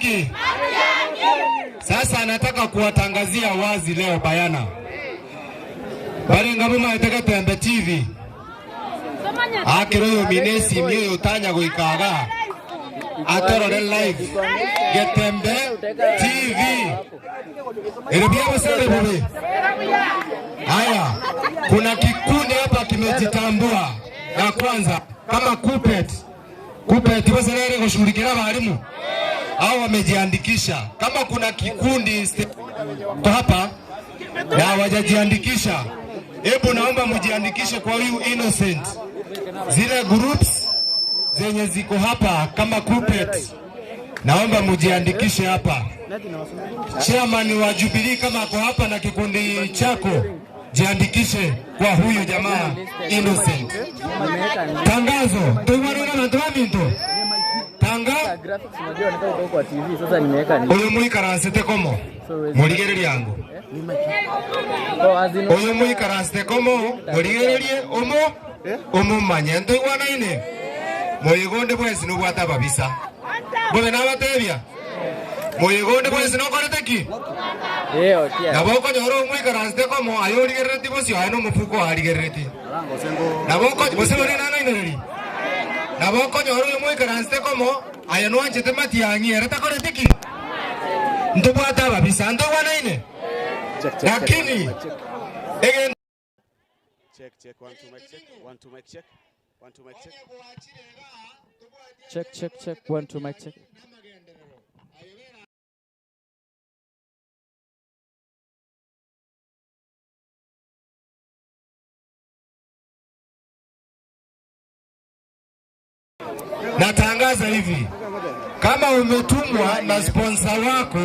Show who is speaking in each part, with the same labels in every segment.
Speaker 1: ki? Sasa nataka kuwatangazia wazi leo bayana. Barenga bomaete Getembe TV. Akero oyomino esimi oyo otanya goika igaa atorore live Getembe TV. Ere buya gose ere bobe? Haya, kuna kikundi hapa kimejitambua ya kwanza kama Kuppet. Kuppet gose nere goshughulikia abalimu hao wamejiandikisha. Kama kuna kikundi kwa hapa na hawajajiandikisha, hebu naomba mjiandikishe kwa huyu Innocent. Zile groups zenye ziko hapa kama Kuppet, naomba mjiandikishe hapa. Chairman wa Jubilee kama ako hapa na kikundi chako, jiandikishe kwa huyu jamaa Innocent. Tangazo toigwanire abanto baminto tanga oyo moikaransete komo morigererie ango oyo moikaransete komo morigererie omo omomanye ntoigwanaine moyega onde bwensi nobwate ababisa bobe nabatebia Moyega onde bwensi nokorete ki? Nabo okonyora omoikaransete komo aye origerereti bosio aye nomofuko oo arigerereti. Nabo oko- gose baria nang'ainereria. Nabo okonyora oyo moikaransete komo aye nwanchete matiang'i ere takoreti ki? Ntobwate ababisa ntoigwanaine? Lakini egento
Speaker 2: Check, check, one, two, mic check, one, two, mic check, one, two, mic check.
Speaker 3: Check, check, check, one, two, mic check.
Speaker 1: Natangaza hivi, kama umetumwa na sponsor wako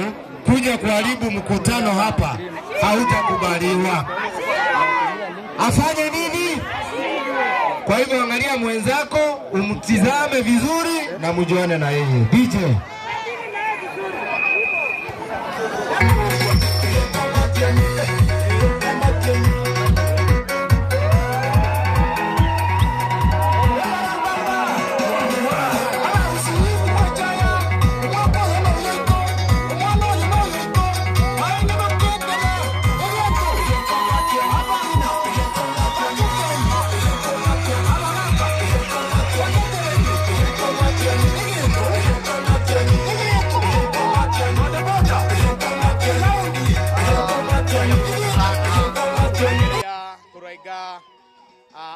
Speaker 1: kuja kuharibu mkutano hapa, hautakubaliwa. Afanye nini? Kwa hivyo angalia mwenzako, umtizame vizuri na mjuane na yeye. DJ.
Speaker 2: Ya korwa iga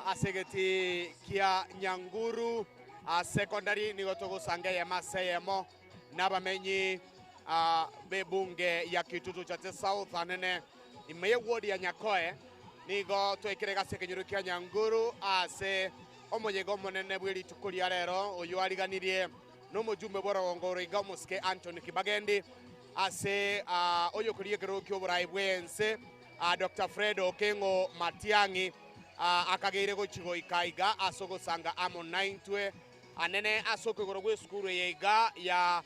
Speaker 2: ase egetii kia Nyanguru Secondary nigo togosanga eyemo ase eyemo nabamenyi b'ebunge ya Kitutu Chache South anene ime y'eward ya Nyakoe nigo twaikire iga ase ekenyoro kia Nyanguru ase omoyega omonene bwe rituko ria rero oyio ariganirie nomojumbe bw'orogongo oro iga omosike Anthony Kibagendi ase oyokoria ekerogo ki'oborai bw'ense Doctor Fred Okengo Matiang'i akageire gochia goika iga ase ogosanga amo naintwe anene ase okoigorwa gw'esukuru eye iga ya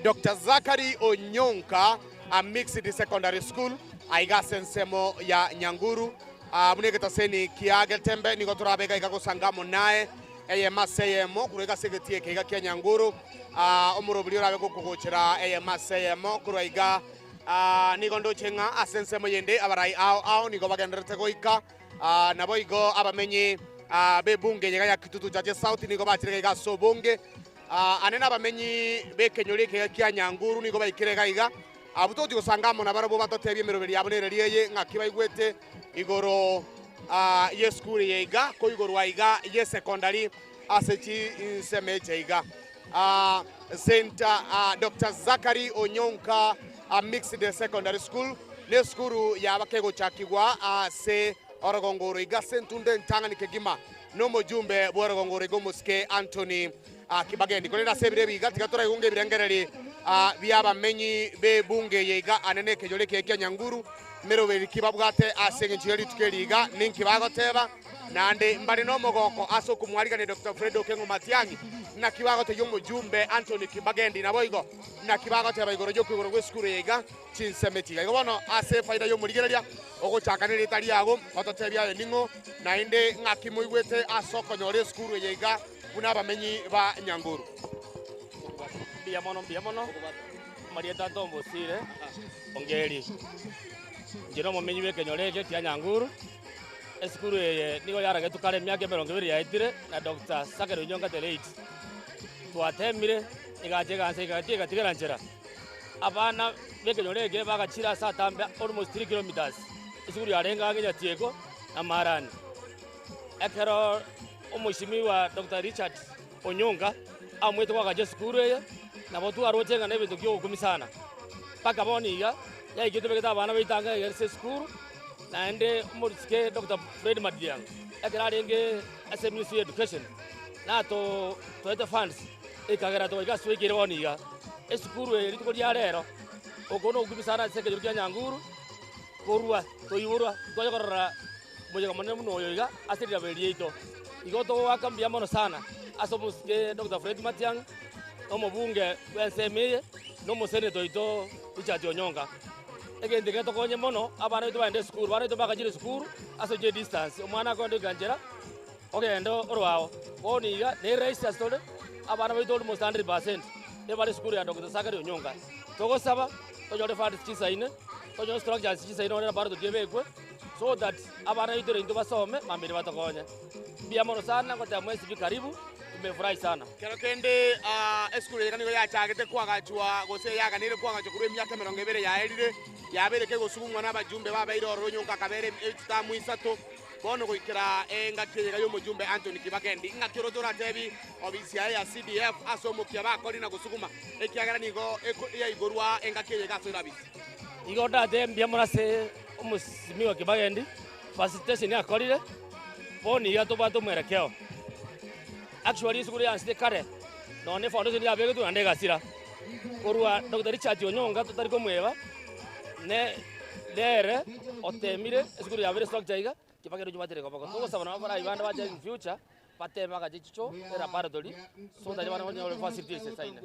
Speaker 2: Doctor Zachary Onyonka Mixed Secondary School aiga ase ensemo ya Nyanguru. Buna egetaseni kia Getembe nigo torabe iga iga gosanga amo naye eyemo ase eyemo korwa iga ase egetii eke iga kia Nyanguru. Omorobiri orabe gokogochera eyemo ase eyemo korwa iga Nigo ndoche ng'a ase ensemo yende abarai ao ao nigo bagendererete goika, naboigo abamenyi b'ebunge eye ya Kitutu Chache South nigo bachire iga ase obonge. Ane nabamenyi b'ekenyoro eke kia Nyanguru nigo baikire iga iga. Abwo togochia gosanga amo nabarabwo batotebie emeroberi yabo nereri eye ng'aki baigwete igoro y'esukuru eye iga koigorwa iga y'esekondari ase chinsemo eche iga. St. Doctor Zachary Onyonka Mixed Secondary School nesukuru yaba kegochakigwa ase orogongo oro iga ase entunda entang'ani kegima nomojumbe bw'orogongo oro iga omosike Anthony Kibagendi. Korende ase ebiro ebi iga tiga toraigunge ebirengereri bi'abamenyi b'ebunge eye iga anene ekenyoro eke kia Nyanguru meroberi ki babwate ase engencho ye rituko eri iga ninki bagoteba. Naende mbare nomogoko ase okomwarigania Doctor Fred Okengo Matiang'i, naki bagotebia omojumbe Anthony Kibagendi naboigo naki bagoteba igoro y'okoigorwa gw'esukuru eye iga chinsemo echi iga. Igo bono ase efaida y'omorigereria ogochaka nerieta riago ototebie aye ning'o naende ng'aki moigwete ase okonyora esukuru eye iga buna abamenyi ba Nyanguru.
Speaker 4: Mbuya mono, mbuya mono, amarieta ntombosire Ongeri. Inche nomomenyi bw'ekenyoro eke kia Nyanguru. Esukuru eye nigo yaragetwe kare emiaka emerongo ebere yaetire na Doctor Zachary Onyonka the late. Twatemire egacha egansa egacha egatigera nchera. Abana b'ekenyoro eke bagachire ase atambe almost 3 kilometers. Esukuru yarenge ang'e Nyatieko na Marani. Ekero Omweshimiwa Doctor Richard Onyonka amoete koagacha esukuru eye, nabo twaroche ng'a nebinto biogokumia sana. Mpaka bono iga, yaikire tobegete abana baito ang'e iga ase esukuru, naende omorusike Doctor Fred Matiang'i, ekero arenge ase ministry ya education, nato toete funds, ekagera togaika ase twaikeire bono iga. Esukuru eye rituko ria rero, oko nogokumia sana ase ekenyoro kia Nyanguru, korwa toiborwa, ntwaye korora Omoyega omonene buna oyo iga ase riraba eri riaito. Igo togoaka mbuya mono sana ase omosike Doctor Fred Matiang'i, na omobunge bw'ensemo eye, na omosenetor oito Richard Onyonka. Egento eke getokonye mono abana baito bagende esukuru, abana baito bagachire esukuru ase enchera edistance, omwana akogenda goika nchera ogende orwao. Bono iga nerahisi ase tore, abana baito almost 100% ebare esukuru ya Doctor Zachary Onyonka. Togosaba tonyore funds chisaine, tonyore structures chisaine nonye laboratory ebekwe. So that abana baito naintwe basome mambia batokonye. Mbuya mono sana ngoteba mwensi pi karibu, tumefurahi sana.
Speaker 2: Kero kende esukuru eye nigo yachagete koagachwa gose yaganeire koagachwa korwa emiaka emerongo ebere yaerire, yabeire kegosugumwa nabajumbe babeire ororo nyonka akabera echitamu isato bono goikera engaki eye iga y'omojumbe Anthony Kibagendi. Ing'aki oroche oratebi obisi yaye ya CDF ase omokia bakori na gosuguma ekiagera nigo yaigorwa engaki eye iga ase orabisi.
Speaker 4: Igo ndatebe mbuya mono ase Omosimiwa Kibagendi, facilitation akorire, bono iga tobwate omwerekeo. Actually esukuru yansete kare, nonye efoundation yabegetwe naende egasira. Korwa Doctor Richard Onyonga totari komweba, ne nere otemire esukuru yabere structure iga, Kibagendi ochibatire koboko. Togosaba nabo abarai bande bache in future, Batebe bagache chicho elaboratory so that abana banyore facilities esaine.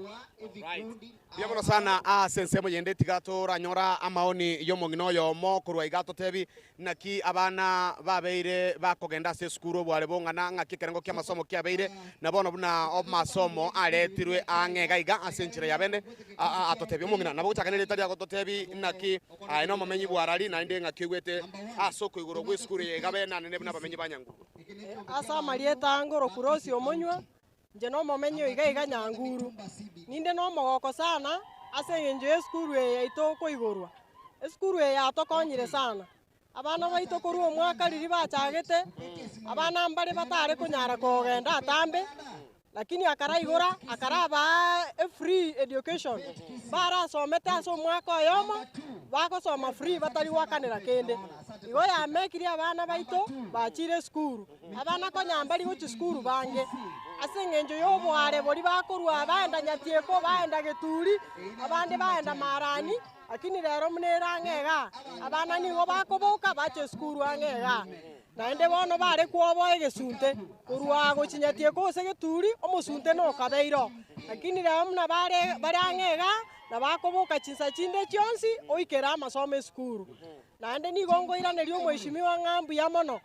Speaker 2: Right. Mbuya mono sana ase ensemo yende tiga toranyora amaoni y'omong'ina oyomo korwa iga atotebi naki abana babeire bakogenda ase esukuru obware bong'ana ng'aki ekerengo ki'amasomo kiabeire na bono buna amasomo aretirwe ang'e iga iga ase enchera ya bene atotebi omong'ina nabo gochaka nerieta riago totebi naki aye nomomenyi bwarari naende ng'aki oigwete ase okoigorwa gw'esukuru eye iga benanene buna abamenyi ba Nyanguru.
Speaker 5: Ase amarieta ange orokurosi omonywa, inche nomomenyi o iga iga Nyanguru. Ninde nomogoko sana ase eng'encho y'esukuru eye yaito koigorwa. Esukuru eye yatokonyire sana, abana baito korwa omwaka riria bachagete, abana mbare batare konyara kogenda atambe, Lakini akaraigora, akarabaa efree education, barasomete ase omwaka oyomo, bagosoma free batari goakanera kende. Igo yamekirie abana baito bachire esukuru, abana konya mbari gochia sukuru bange, ase eng'encho ya oboare boria bakorwa baenda Nyatieko, baenda Geturi, abande baenda Marani, lakini rero buna ere ang'e igaa, abana nigo bakoboka bacha esukuru ang'e igaa. Naende bono bare kwoboa egesunte korwa gochinyatia gose geturi, omosunte nokabeire oo. Lakini rero buna bare bare ang'e iga, na bakoboka chinsa chinde chionsi oikere amasomo esukuru. Naende nigo nkoiraneria omweshimiwa ng'a mbuya mono,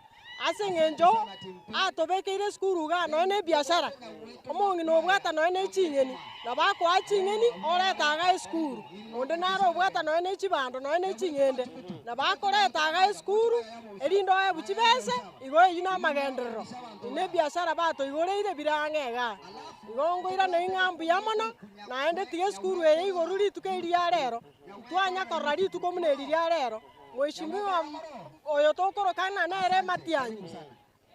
Speaker 5: ase eng'encho atobekeire esukuru igaa nonya na ebiashara, omong'ina obwata nonya na echinyeni, nabo akoa chinyeni oreta igaa esukuru, onde naro obwata nonya na echibando nonya na eching'ende, nabo akoreta igaa esukuru. Erinde oebwe chibese, igo eyio namagenderero, na ebiasara batoigoreire bire ang'e igaa. Igo nkoiraneri ng'a mbuya mono, naende tiga esukuru eye igorwe rituko eri ria rero, ntwanya korora rituko buna eri ria rero, mweshimiwa oyo tokoroka ng'a nere Matiang'i,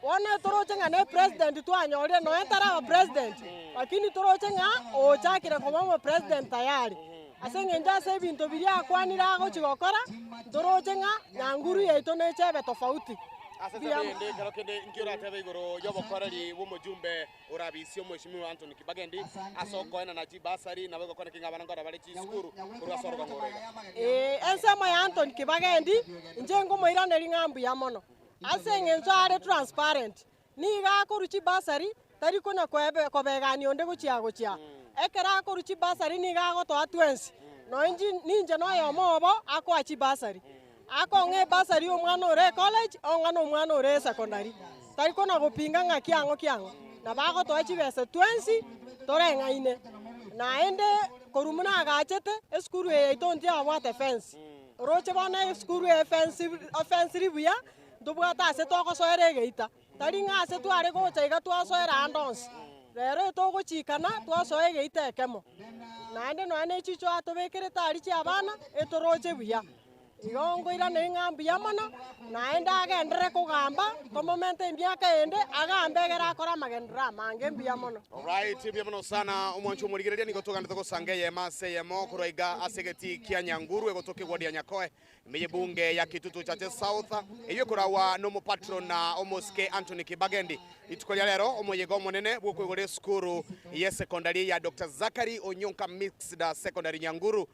Speaker 5: bono toroche ng'a ne president twanyorire nonya taraba president, lakini toroche ng'a ochakire koba omopresident tayari. Ase engencho ase ebinto biria akwanire agochia gokora, ntoroche ng'a nyanguru yaito neche ebe tofauti.
Speaker 2: Ase ensemo eyende, ekero kende inki oratebe igoro y'obokoreri bw'omojumbe orabisie Omweshimiwa Anthony Kibagendi ase okoenana chibasari nabo egokora ki ng'a abana nkore bare chisukuru korwa ase orogongo oro iga?
Speaker 5: Ee, ensemo ya Anthony Kibagendi, inche nkomoiraneria ng'a mbuya mono, ase eng'encho are transparent. Nigo akorwa chibasari, tari konya kobegania onde gochia gochia. Ekero akorwa chibasari nigo agotoa twensi, nonya ninche noyomo obo akoa chibasari. Akong'a ebasari y'omwana ore ecollege, ong'a nomwana ore esecondary. Tari kona gopinga ng'a kiang'o kiang'o. Nabo agotoa chibesa twensi toreng'aine. Naende korwa buna agachete, esukuru eye yaito ntiyabwate efensi. Oroche bono esukuru eye efensi efensiri buya, ntobwate ase togosoera egeita. Tari ng'a ase tware gocha iga twasoera ande onsi. Rero etogochikana twasoa egeita ekemo. Naende nonya ne chicho atobekerete aria chi'abana, etoroche buya. Igo nkoiraneri ng'a mbuya mono, naende agenderere kogamba, tomomente emiaka ende, agambe egere akore amagenderero amange. Mbuya mono.
Speaker 2: Alright, mbuya mono sana omwancho omorigereria, nigo toganete gosanga eyemo ase eyemo korwa iga ase egetii kia Nyanguru egotoka eward ya Nyakoe ime y'ebunge ya Kitutu Chache South eyio ekoragwa n'omopatrona omosike Anthony Kibagendi. Rituko ria rero omoyega omonene bw'okoigora esukuru y'esekondari ya Doctor Zachary Onyonka Mixed Secondary Nyanguru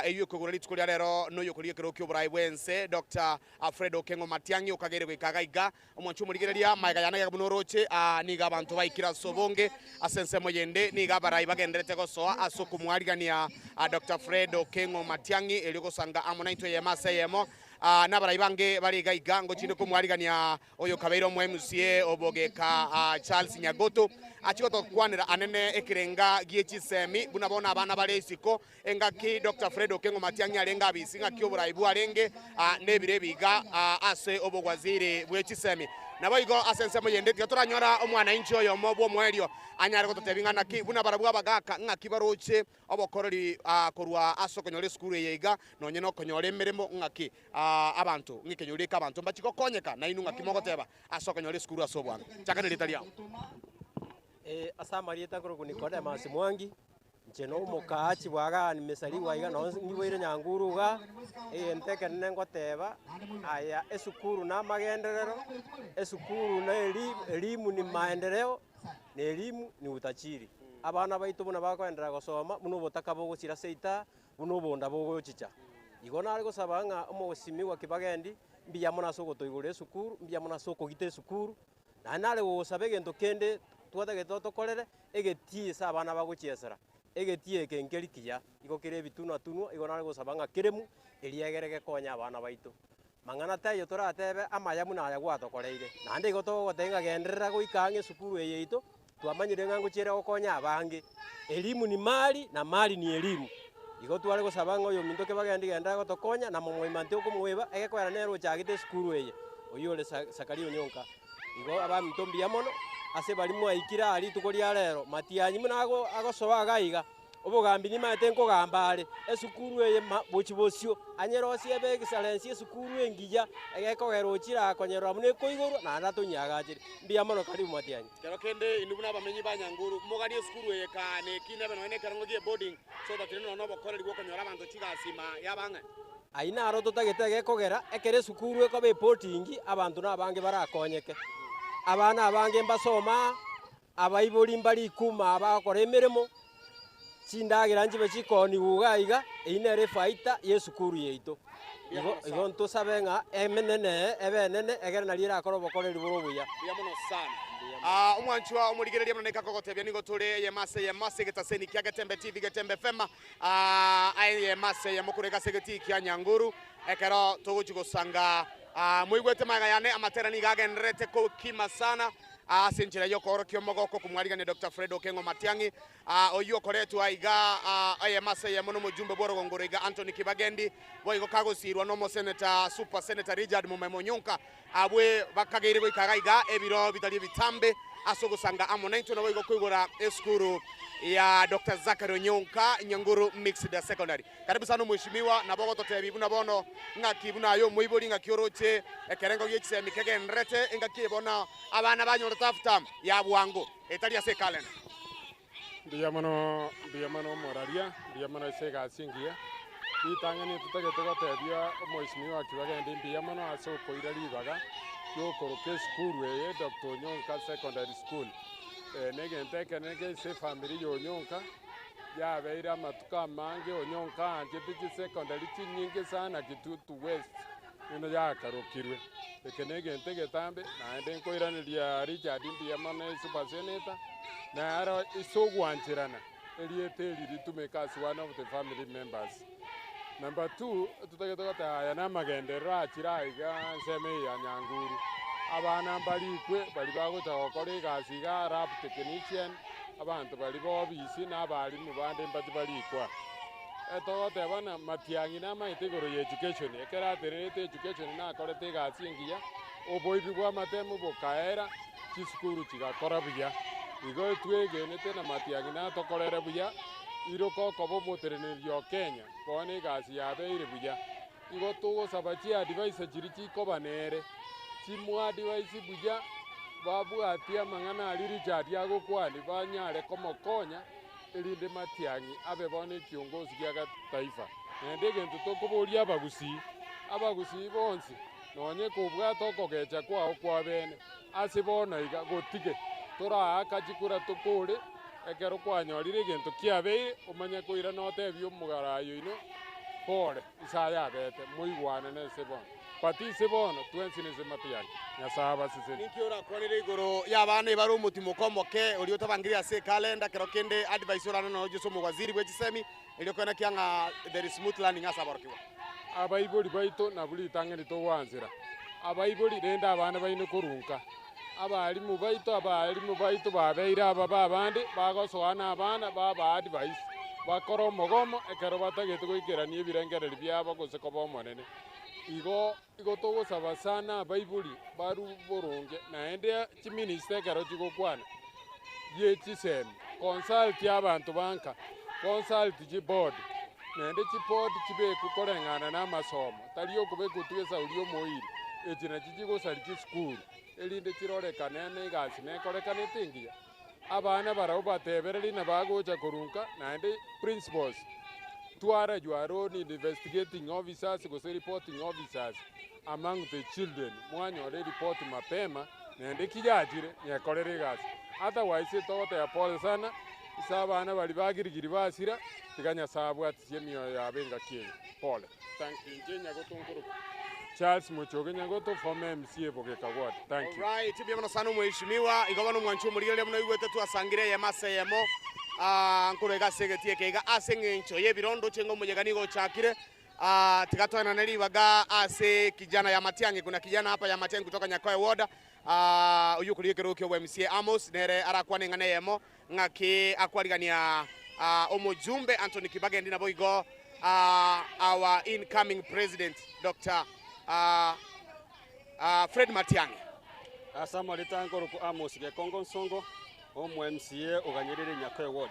Speaker 2: Eyio ekogora rituko ria rero noyokoria ekerogo ki'oboraai bw'ense, Doctor Alfred Okeng'o Matiang'i okageire goika iga iga. Omwanchi omorigereria, magega yane gega buna oroche, aa nigo abanto baikire ase obonge. Ase ensemo yende nigo abarai bagendererete gosoa ase okomwarigania Doctor Fred Okeng'o Matiang'i erio gosanga amo naintwe eyemo ase eyemo. Nabarai bange bare iga iga ngochinde komwarigania Oyo okabeire omo-MCA obogeka Charles Nyagoto achie gotokwanera anene ekerenga gie chisemi buna bono abana bare isiko engaki Doctor Fred Okengo Matiang'i arenge abisi ng'aki oborai bwarenge nebire ebiga ase obogwaziri bwe chisemi. Naboigo ase ensemo yende tiga toranyora omwanainchi oyomo bw'omoerio anyare gototebia ng'a naki buna barabwo abagaka ng'aki baroche obokoreri korwa ase okonyora esukuru eye iga nonye nokonyora emeremo ng'aki Abanto, ng'ekenyoro eke abanto mbachie gokonyeka, nainwe ng'aki mogoteba ase okonyora esukuru ase obwango? Chaka nerieta riao.
Speaker 6: Ee, ase amarieta nkorokwa Nicodemus Mwangi, inche na omokaachi bw'Agani Mesariwa iga nonye nyiboire Nyanguru igaa, egento ekenene ngoteba, aya esukuru na amagenderero, esukuru na eri elimu ni maendeleo, na elimu ni utajiri. Abana baito buna bakoenderea gosoma, buna obotaka bogochira seita, buna obonda bogochicha. Igo nare gosaba ng'a omogosimigwa kibagendi, mbuya mono ase ogotoigorera esukuru, mbuya mono ase okogita esukuru, naende nare gogosaba egento kende twatagete otokorere, egetii ase abana bagochiesera, egetii eke nkeri kiya, igo kere ebitunwa tunwa, igo nare gosaba ng'a keremu, erio egere gekonye abana baito. Mang'ana taiyo toratebe amaya buna aya gwatokoreire. Naende igo togogotebia ng'a genderera goika ang'e esukuru eye yaito, twamanyire ng'a ngochiere gokonya abange. Elimu ni mali na mali ni elimu. Igo tware gosaba ng'a oyominto kebagende genderera gotokonya na momoima nti okomoeba, egekoera nere ochagete esukuru eye, oyio ore Zakaria Onyonka. Igo abaminto mbuya mono ase baria mwaikire aa rituko ria rero, matianyi buna agosoa iga iga. Obogambi nimaete nkogamba are esukuru eye bochia bosio, anyerosie ebe egisarensi esukuru engiya, egekogera ochire akonyerora buna ekoigorwa, naende atonyiagachere. Mbuya mono karibu Matiang'i.
Speaker 2: Kero kende inwe buna abamenyi ba Nyanguru, moganie esukuru eye kaa neki nebe nonya nekerengo gie boarding, so that rende nonya nobokoreri bw'okonyora abanto chigasi ima yabang'e.
Speaker 6: Ayio naro totagete egekogera ekero esukuru ekoba eboarding, abanto nabange barakonyeke. Abana abange mbasome aa, Abaibori mbare ikuma abagokora emeremo, chindagera nchibe chikoonigwa iga iga, eyio nere efaita y'esukuru yaito. Igo igo ntosabe ng'a emenene ebe enene, egere nario erakore obokoreri bore obuya.
Speaker 2: Mbuya mono sana. Ah, omwanchwa omorigereria buna neka kogotebia nigo tore eyemo ase eyemo ase egetaseni kia Getembe TV, Getembe FM, ah, eyemo ase eyemo korwa ase egetii kia Nyanguru, ekero togochi gosanga ah, moigwete magega yane amatera nigo agendererete kokima sana. Ase enchera y'okoorokia omogoko komwarigania Doctor Fred Okeng'o Matiang'i, oyio okoretwa aiga eyemo ase eyemo nomojumbe bw'orogongo oro iga Anthony Kibagendi, boigo kagosiirwa n'omoseneta Super Senator Richard Mumemo Onyonka, abwe bakageire goika iga iga ebiro bitari ebitambe ase ogosanga amo naintwe naboigo koigora esukuru ya Doctor Zachary Onyonka Nyanguru Mixed Secondary. Karibu sana omweshimiwa, nabo ogototebia buna bono ng'aki buna aye omoibori ng'aki oroche ekerengo gie chisemi kegendererete engaki eye bono abana banyorete half term ya bwango etari ase ekalenda.
Speaker 7: Mbuya mono, mbuya mono omoraria, mbuya mono ase egasi engiya. Ritang'ani totagete gotebia omweshimiwa Kibagendi mbuya mono ase okoira ribaga riokoroka esukuru eye Doctor Onyonka Secondary School. Negento ekenene ase efamiri ya Onyonka. Yabeire amatuko amange onye nkaanchete chisecondary chinyinge sana Kitutu West buna yakarokirwe. Eke negento egetambe naende nkoiraneria Richard mbuya mono esuper senator naro ase ogwancherana erieta eri ritumeke as one of the family members. Number two, totagete goteba aya namagenderero achire aiga ensemo eye ya Nyanguru, abana mbarikwe baria bagocha gokora egasi igaa lab technician. Abanto baria b'obisi na abalimu bande mbache barikwa. Etogoteba ng'a Matiang'i namaete igoro ya education, ekero atenerete education nakorete egasi engiya, oboibi bw'amatemu bokaera, chisukuru chigakora buya. Igo twegenete na Matiang'i natokorere buya, iroka okoba omoteneneri o Kenya, bono egasi yabeire buya. Igo togosaba chiadvice chiria chikoba nere, chimoadvise buya, babwatie amang'ana aria Richard agokwania banyare komokonya erinde Matiang'i abe bono ekiongozi gia gataifa. Naende egento tokoboria abagusii, abagusii bonsi nonye kobwate okogecha kwao kwa bene, ase bono iga gotige toraaka chikura tokore, ekero kwanyorire egento kiabeire omanye koirana otebie omogarayi oino pore. Isaya abete, Moigwanane ase bono, but ase bono twensi nase matiang'i. Nyasae abasesenie.
Speaker 2: Ninki orakwanere igoro y'abana ebare omotimoko omoke oria otabangire ase ekalenda kero kende advice orane noyo Jose omowaziri bwe chisemi erio koenekia ng'a there is smooth learning ase aborokigwa.
Speaker 7: Abaibori baito nabwo ritang'ani togoansera abaibori rende abana baino korunka abalimu baito abalimu baito babeire ababe abande bagosoa na abana baba advice bakore omogomo ekero batagete goikerania ebirengererio biabo gose koba omonene. Igo igo togosaba sana abaibori barwe boronge naende chiminister ekero chigokwana ye chisemi, consult abanto ba nka, consult chiboard, naende chiboard chibekwe koreng'ana na amasomo, tari okobeka otwe esauri omoiri, echi nachi chigosaria chisukuru, erinde chirorekane na egasi nekorekanete engiya. Abana barabwo batebereria na bagocha korwa nka, naende principals, twara your own investigating officers gose reporting officers among the children, mwanyora eripoti mapema, naende ki yachire, nyekorere egasi. Otherwise togoteba pole sana, ase abana baria ba Giligili basira, tiga Nyasae abwatisie emioyo yabo engaki eye. Pole. Thank you. Inche Nyagoto nkorokwa Charles Mochoge Nyagoto, former MCA Bogeka Ward. Thank you.
Speaker 2: Alright, mbuya mono sana omweshimiwa. Igo bono omwanchi omorigereria buna oigwete twasangire eyemo ase eyemo ah, nkorwa iga ase egetii eke iga ase eng'encho y'ebirondo chenge omoyega nigo ochakire. Ah, tiga toenane ribaga ase kijana ya Matiang'i kuna kijana hapa ya Matiang'i kutoka Nyakoe Ward ah, oyio okoria ekerogo kia obwa MCA Amos nere arakwane eng'ana eyemo Ng'aki akwarigania omojumbe Anthony Kibagendi naboigo our incoming president Doctor Fred Matiang'i.
Speaker 8: Ase amarita nkorokwa Amos Gekongo Nsongo, omo MCA oganyerire Nyakoe Ward.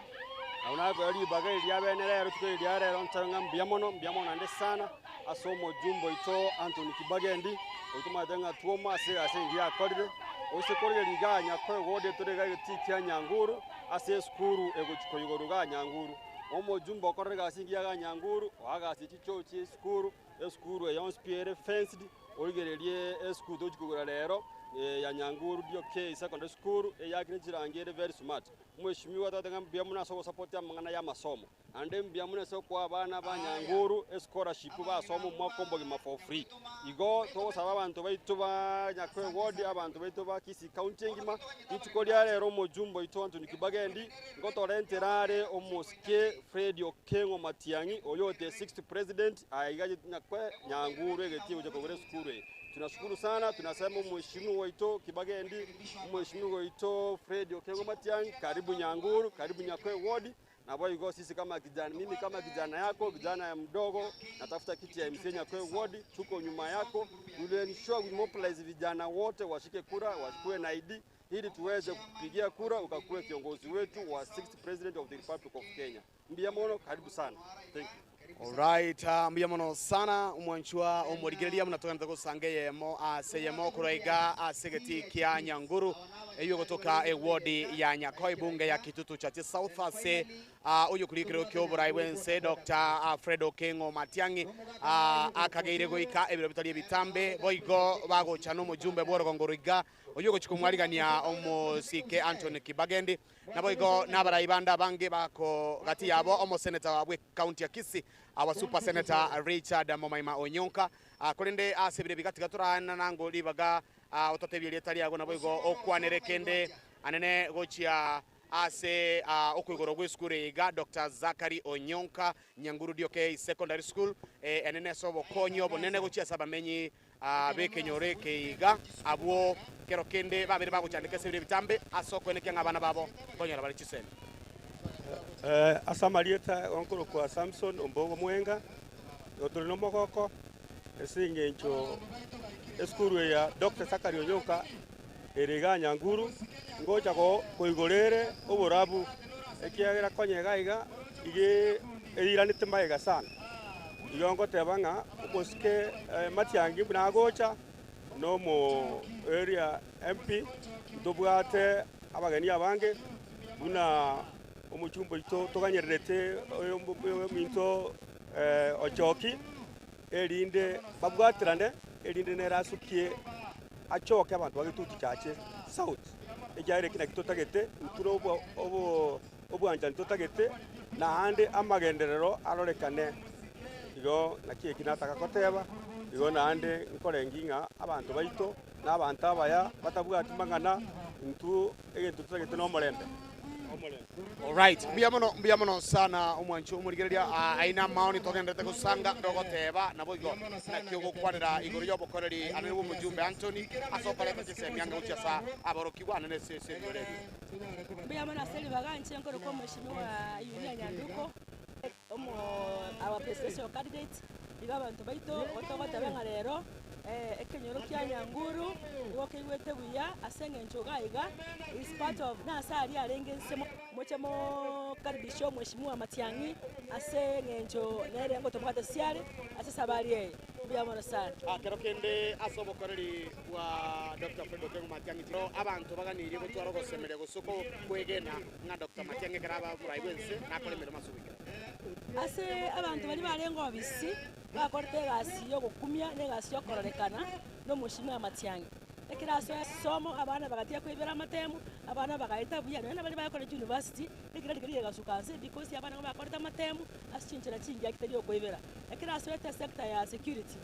Speaker 8: Nabo nakoira ribaga eri ria bene rero rituko eri ria rero ntabe ng'a mbuya mono, mbuya mono naende sana ase omojumbe oito Anthony Kibagendi, oyio tomanyete ng'a twoma ase egasi engiya akorire. Ose korigereria igaa Nyakoe Ward etore igaa egetii kia Nyanguru ase esukuru egochia koigorwa igaa Nyanguru. Omojumbe okorire egasi engiya igaa Nyanguru, oagasie chichoo chie esukuru, esukuru eye yonsi pi ere fenced, origererie esukuru togochia kogora rero ya Nyanguru DOK Secondary School, eyakire chirangi ere very smart. Omweshimiwa totebe ng'a mbuya mono ase ogosapoti amang'ana y'amasomo. Naende mbuya mono ase okoa abana ba Nyanguru escholarship basome omwaka omogima for free. Igo togosaba abanto baito ba Nyakoe ward, abanto baito ba Kisii county engima, rituko ria rero omojumbe oito Anthony Kibagendi ngotorentera are omosike Fred Okeng'o Matiang'i oyo ote sixth president aiga Nyakoe Nyanguru egetie gocha kogora esukuru eye. Tunashukuru sana, tunasema omweshimiwa oito Kibagendi, omweshimiwa oito Fred Okeng'o Matiang'i, karibu Nyanguru, karibu Nyakoe ward. Naboigo sisi kama kijana, mimi kama kijana yako, kijana mdogo, natafuta kiti ya MCA Nyakoe ward, tuko nyuma yako. We will ensure we mobilize vijana wote washike kura, wachukue na ID ili tuweze kupigia kura ukakuwe kiongozi wetu wa 6th president of the Republic of Kenya. Mbuya mono, karibu sana. Thank you.
Speaker 2: Alright, ah, mbuya mono sana omwanchwa omorigereria buna togenderete gosanga eyemo ase eyemo korwa iga ase egetii kia Nyanguru eywo gotoka ewodi ya Nyakoe bunge ya Kitutu Chache South ase ah, oyo kori ekerogo kia oborai bwense Dr. ah, Fred Okeng'o Matiang'i ah, akageire goika ebiro bitari ebitambe boigo bagocha nomojumbe bw'orogongo roiga oywo ogochia komwarigania omosike Anthony Kibagendi Naboigo nabarai bande abange bako gati yabo omoseneta bw'ecounty ya Kisii, our super senator Richard Momaima Onyonka. Korende ase ebiro ebi gatiga toraenana ngo ribaga ototebie erieta riago naboigo okwanere kende anene gochia ase okoigorwa gw'esukuru eye iga Doctor Zachary Onyonka Nyanguru DOK Secondary School enene ase obokonyi obonene gochia ase abamenyi. b'ekenyoro eke iga, abwo kero kende babere bagochandeka ase ebiro ebitambe ase okoenekia ng'a abana babo nkonyora bare chisemi.
Speaker 9: Ase amarieta nkorokwa Samson Ombogo Mwenga, igo tore nomogoko ase engencho esukuru eye ya Doctor Zachary Onyonka ere igaa Nyanguru, ngocha koigora ere oborabu, ekiagera konya iga iga, iga eiranete magega sana. Igo ngoteba ng'a omosike Matiang'i buna agocha, na omo area MP, ntobwate abageni abange buna omochumba oito toganyererete ominto Ochoki, erinde babwaterane, erinde nere asukie achoke abanto ba Gitutu Chache South, ekiagera eki nakio totagete, intwe na obo obwanchani totagete, naende amagenderero arorekane. Igo naki eki nataka koteba, igo naende nkorengi ng'a abanto baito na abanto abaya batabwati mang'ana, intwe egento totagete nomorembe.
Speaker 2: Alright, mbuya mono, mbuya mono sana omwanchi omorigereria. Ah, aye namaoni togenderete gosanga ogoteba naboigo naki ogokwanera igoro y'obokoreri anene bw'omojumbe Anthony ase okoreta chisemi ange gochia asa aborokigwa anene ase ase ebinyoro ebi.
Speaker 10: Mbuya mono ase ribaga inche nkorokwa omweshimiwa Yunia Nyanduko, omo our presidential candidate, iga abanto baito togoteba ng'a rero ekenyoro kia Nyanguru nigo keigwete buya ase eng'encho iga iga is part of nase aria arenge nse moche mokaribishe omweshimiwa Matiang'i ase eng'encho nere ngotobwate siare ase esabari eye. Mbuya mono sana.
Speaker 2: Kero kende ase obokoreri bwa Doctor Fred Okengo Matiang'i tiro abanto baganirie gotwara ogosemeria gose kwegena ng'a Doctor Matiang'i ekero aba omorai bw'ense nakore emeremo ase ogoikera.
Speaker 10: Ase abanto baria barenge obisi bakorete egasi y'ogokumia na egasi y'okororekana n'omoshimiwa Matiang'i. Ekero asoa esomo abana bagatiga koibera amatemu, abana bagaeta buya nonya na baria bagokora chiuniversity, ekero riria rigasuka nse because abana nigo bakorete amatemu ase chinchera chingiya tari okoibera. Ekero asoete esector ya security,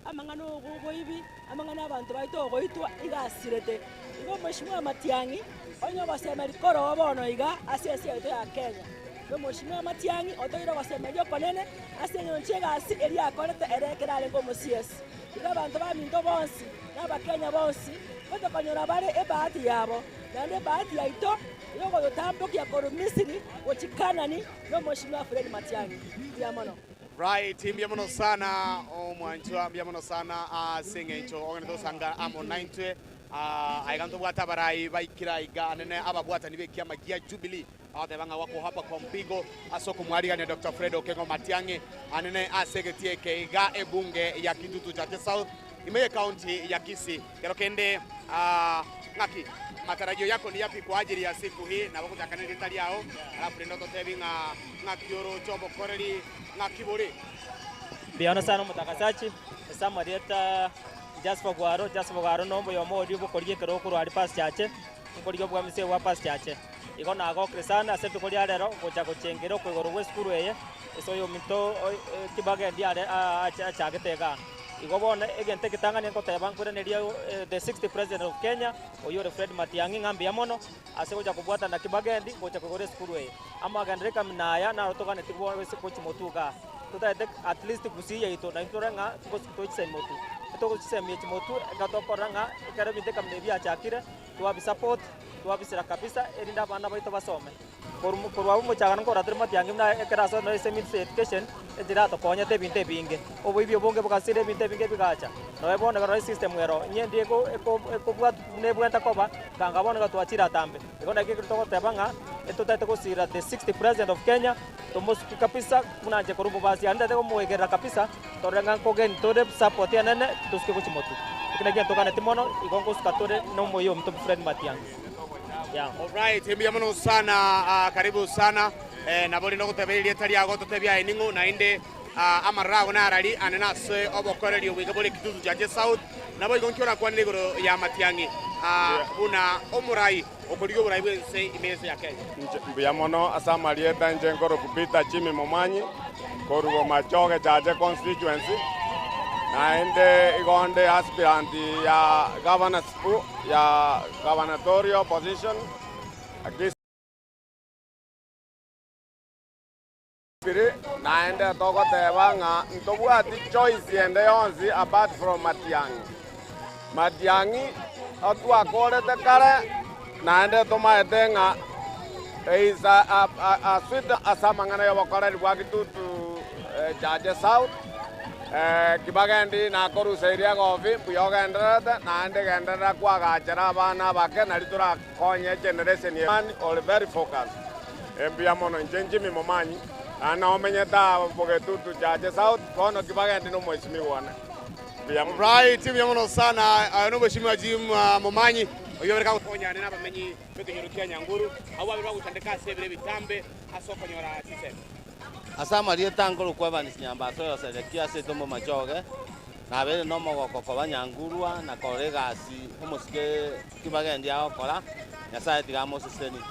Speaker 10: amang'ana oboibi, amang'ana abanto baito ogoitwa iga asirete. Igo omweshimiwa Matiang'i, onye ogosemeria koroo bono iga ase ense yaito ya Kenya, na omweshimiwa Matiang'i otoire ogosemeria okonene ase eng'encho y'egasi eria akorete ere ekero arenge omo CS. Igo abanto baminto bonsi na abakenya bonsi ngotokonyora bare ebahati yabo, naende ebahati yaito yogototambokia korwa Misiri gochia Kanani na omweshimiwa Fred Matiang'i. Mbuya mono.
Speaker 2: Right, mbuya mono sana omwanchwa, mbuya mono sana ase eng'encho ogenderete gosanga amo naintwe. Ah, aiga ntobwate abarai baikire aiga anene ababwatani b'ekiama gia Jubilee bagoteba ng'a wako hapa kwa mpigo ase okomwarigania Dr. Fred Okengo Matiang'i anene ase egetii eke iga ebunge ya Kitutu Chache South ime ye county ya Kisii. Kero kende ah, ng'aki matarajio yako ni yapi kwa ajili ya siku hii nabo gochaka nerita riao alafu rende ototebi ng'a ng'aki oroche obokoreri ng'aki bore.
Speaker 11: Mbuya sana omotakasachi, ase amarieta Jasper Ogwaro, Jasper Ogwaro na omoyomo oria obokorigia ekero okorwa aria past chache, nkorigia obwamisi bwa past chache. Igo nagokire sana ase rituko ria rero gocha gochengera okoigorwa gwe esukuru eye, ase oyominto kibagendi are achagete igaa. Igo bono egento egetang'ani nkoteba nkoiraneria the sixth president of Kenya, oyio ore Fred Matiang'i ng'a mbuya mono, ase gocha kobwatana kibagendi gocha koigora esukuru eye. Amagenderero ekamina aya naro toganetie bono ase gochia motwe igaa. Totagete at least gusii yaito naintwe torore ng'a togochisemia motwe. Etogochisemia echi motwe ekero tokorora ng'a ekero ebinto ekamina ebi biachakire, twabisupport, twabisira kabisa erinde abana baito basome. Korwa korwa abwo omochakano nkorora tore matiang'i buna ekero ase nonya ase ministry ya education, enchera yatokonyete ebinto ebinge. Oboibi obonge bogasira ebinto ebinge bigacha. Nonya bono ekero esystem ero, onye endi eko eko ekobwatwa buna ebwenerete koba, kanga bono iga twachire atambe. Igo naki ekero togoteba ng'a etotagete gosira the sixth president of Kenya, tomosuki kabisa buna inche korwa omobasi aria ntagete komoegerera kabisa, torore ng'a nkogeni tore support enene tosuke gochia motwe. Eki nakio ntoganeti mono, igo ngosuka tore na omoyio ominto Fred Matiang'i. Yeah.
Speaker 2: Alright, mbuya mono sana, ah, karibu sana. Eh, nabo rende ogoteba erieta riago totebie aye ning'o naende ah, amaroro ago narari ane nase obokoreri obwike bore Kitutu Chache South. Naboigo nki orakwanere igoro ya Matiang'i ah, buna omorai okorigia oborai bw'ense ime y'ense ya Kenya?
Speaker 7: Inche mbuya mono ase amarieta inche nkorokwa Peter Jimmy Momanyi, korwa Bomachoge Chache constituency, naende igo nde aspirant ya governor's ya governatorial position Kisii.
Speaker 12: Naende togoteba ng'a ntobwati choice ende yonsi apart from Matiang'i. Matiang'i otwakorete kare naende tomaete ng'a he is a, a, a sweet ase amang'ana y'obokoreri bwa Kitutu Chache South. Kibagendi nakoruseirie egofi mbuya ogendererete naende genderera kwagachera abana abake nari torakonye egeneration eye man ore very focused. Mbuya mono inche Jimmy Momanyi naende nomenyete aa Bogetutu Chache South bono Kibagendi nomoesimigwa one. Mbuya mono.
Speaker 2: Right, mbuya mono sana. Aye nomweshimiwa Jim Momanyi oyio obere kagokonyana nabamenyi b'ekenyoro kia Nyanguru abwo babere bagochandeka ase ebiro ebitambe ase okonyora chisemi.
Speaker 13: Ase amarieta nkorokwa Evans Nyambaso oyo Sedekia ase etombo Machoge, nabeire nomogoko koba Nyangurwa na korora egasi omosike Kibagendi agokora, Nyasae tiga amoseseni.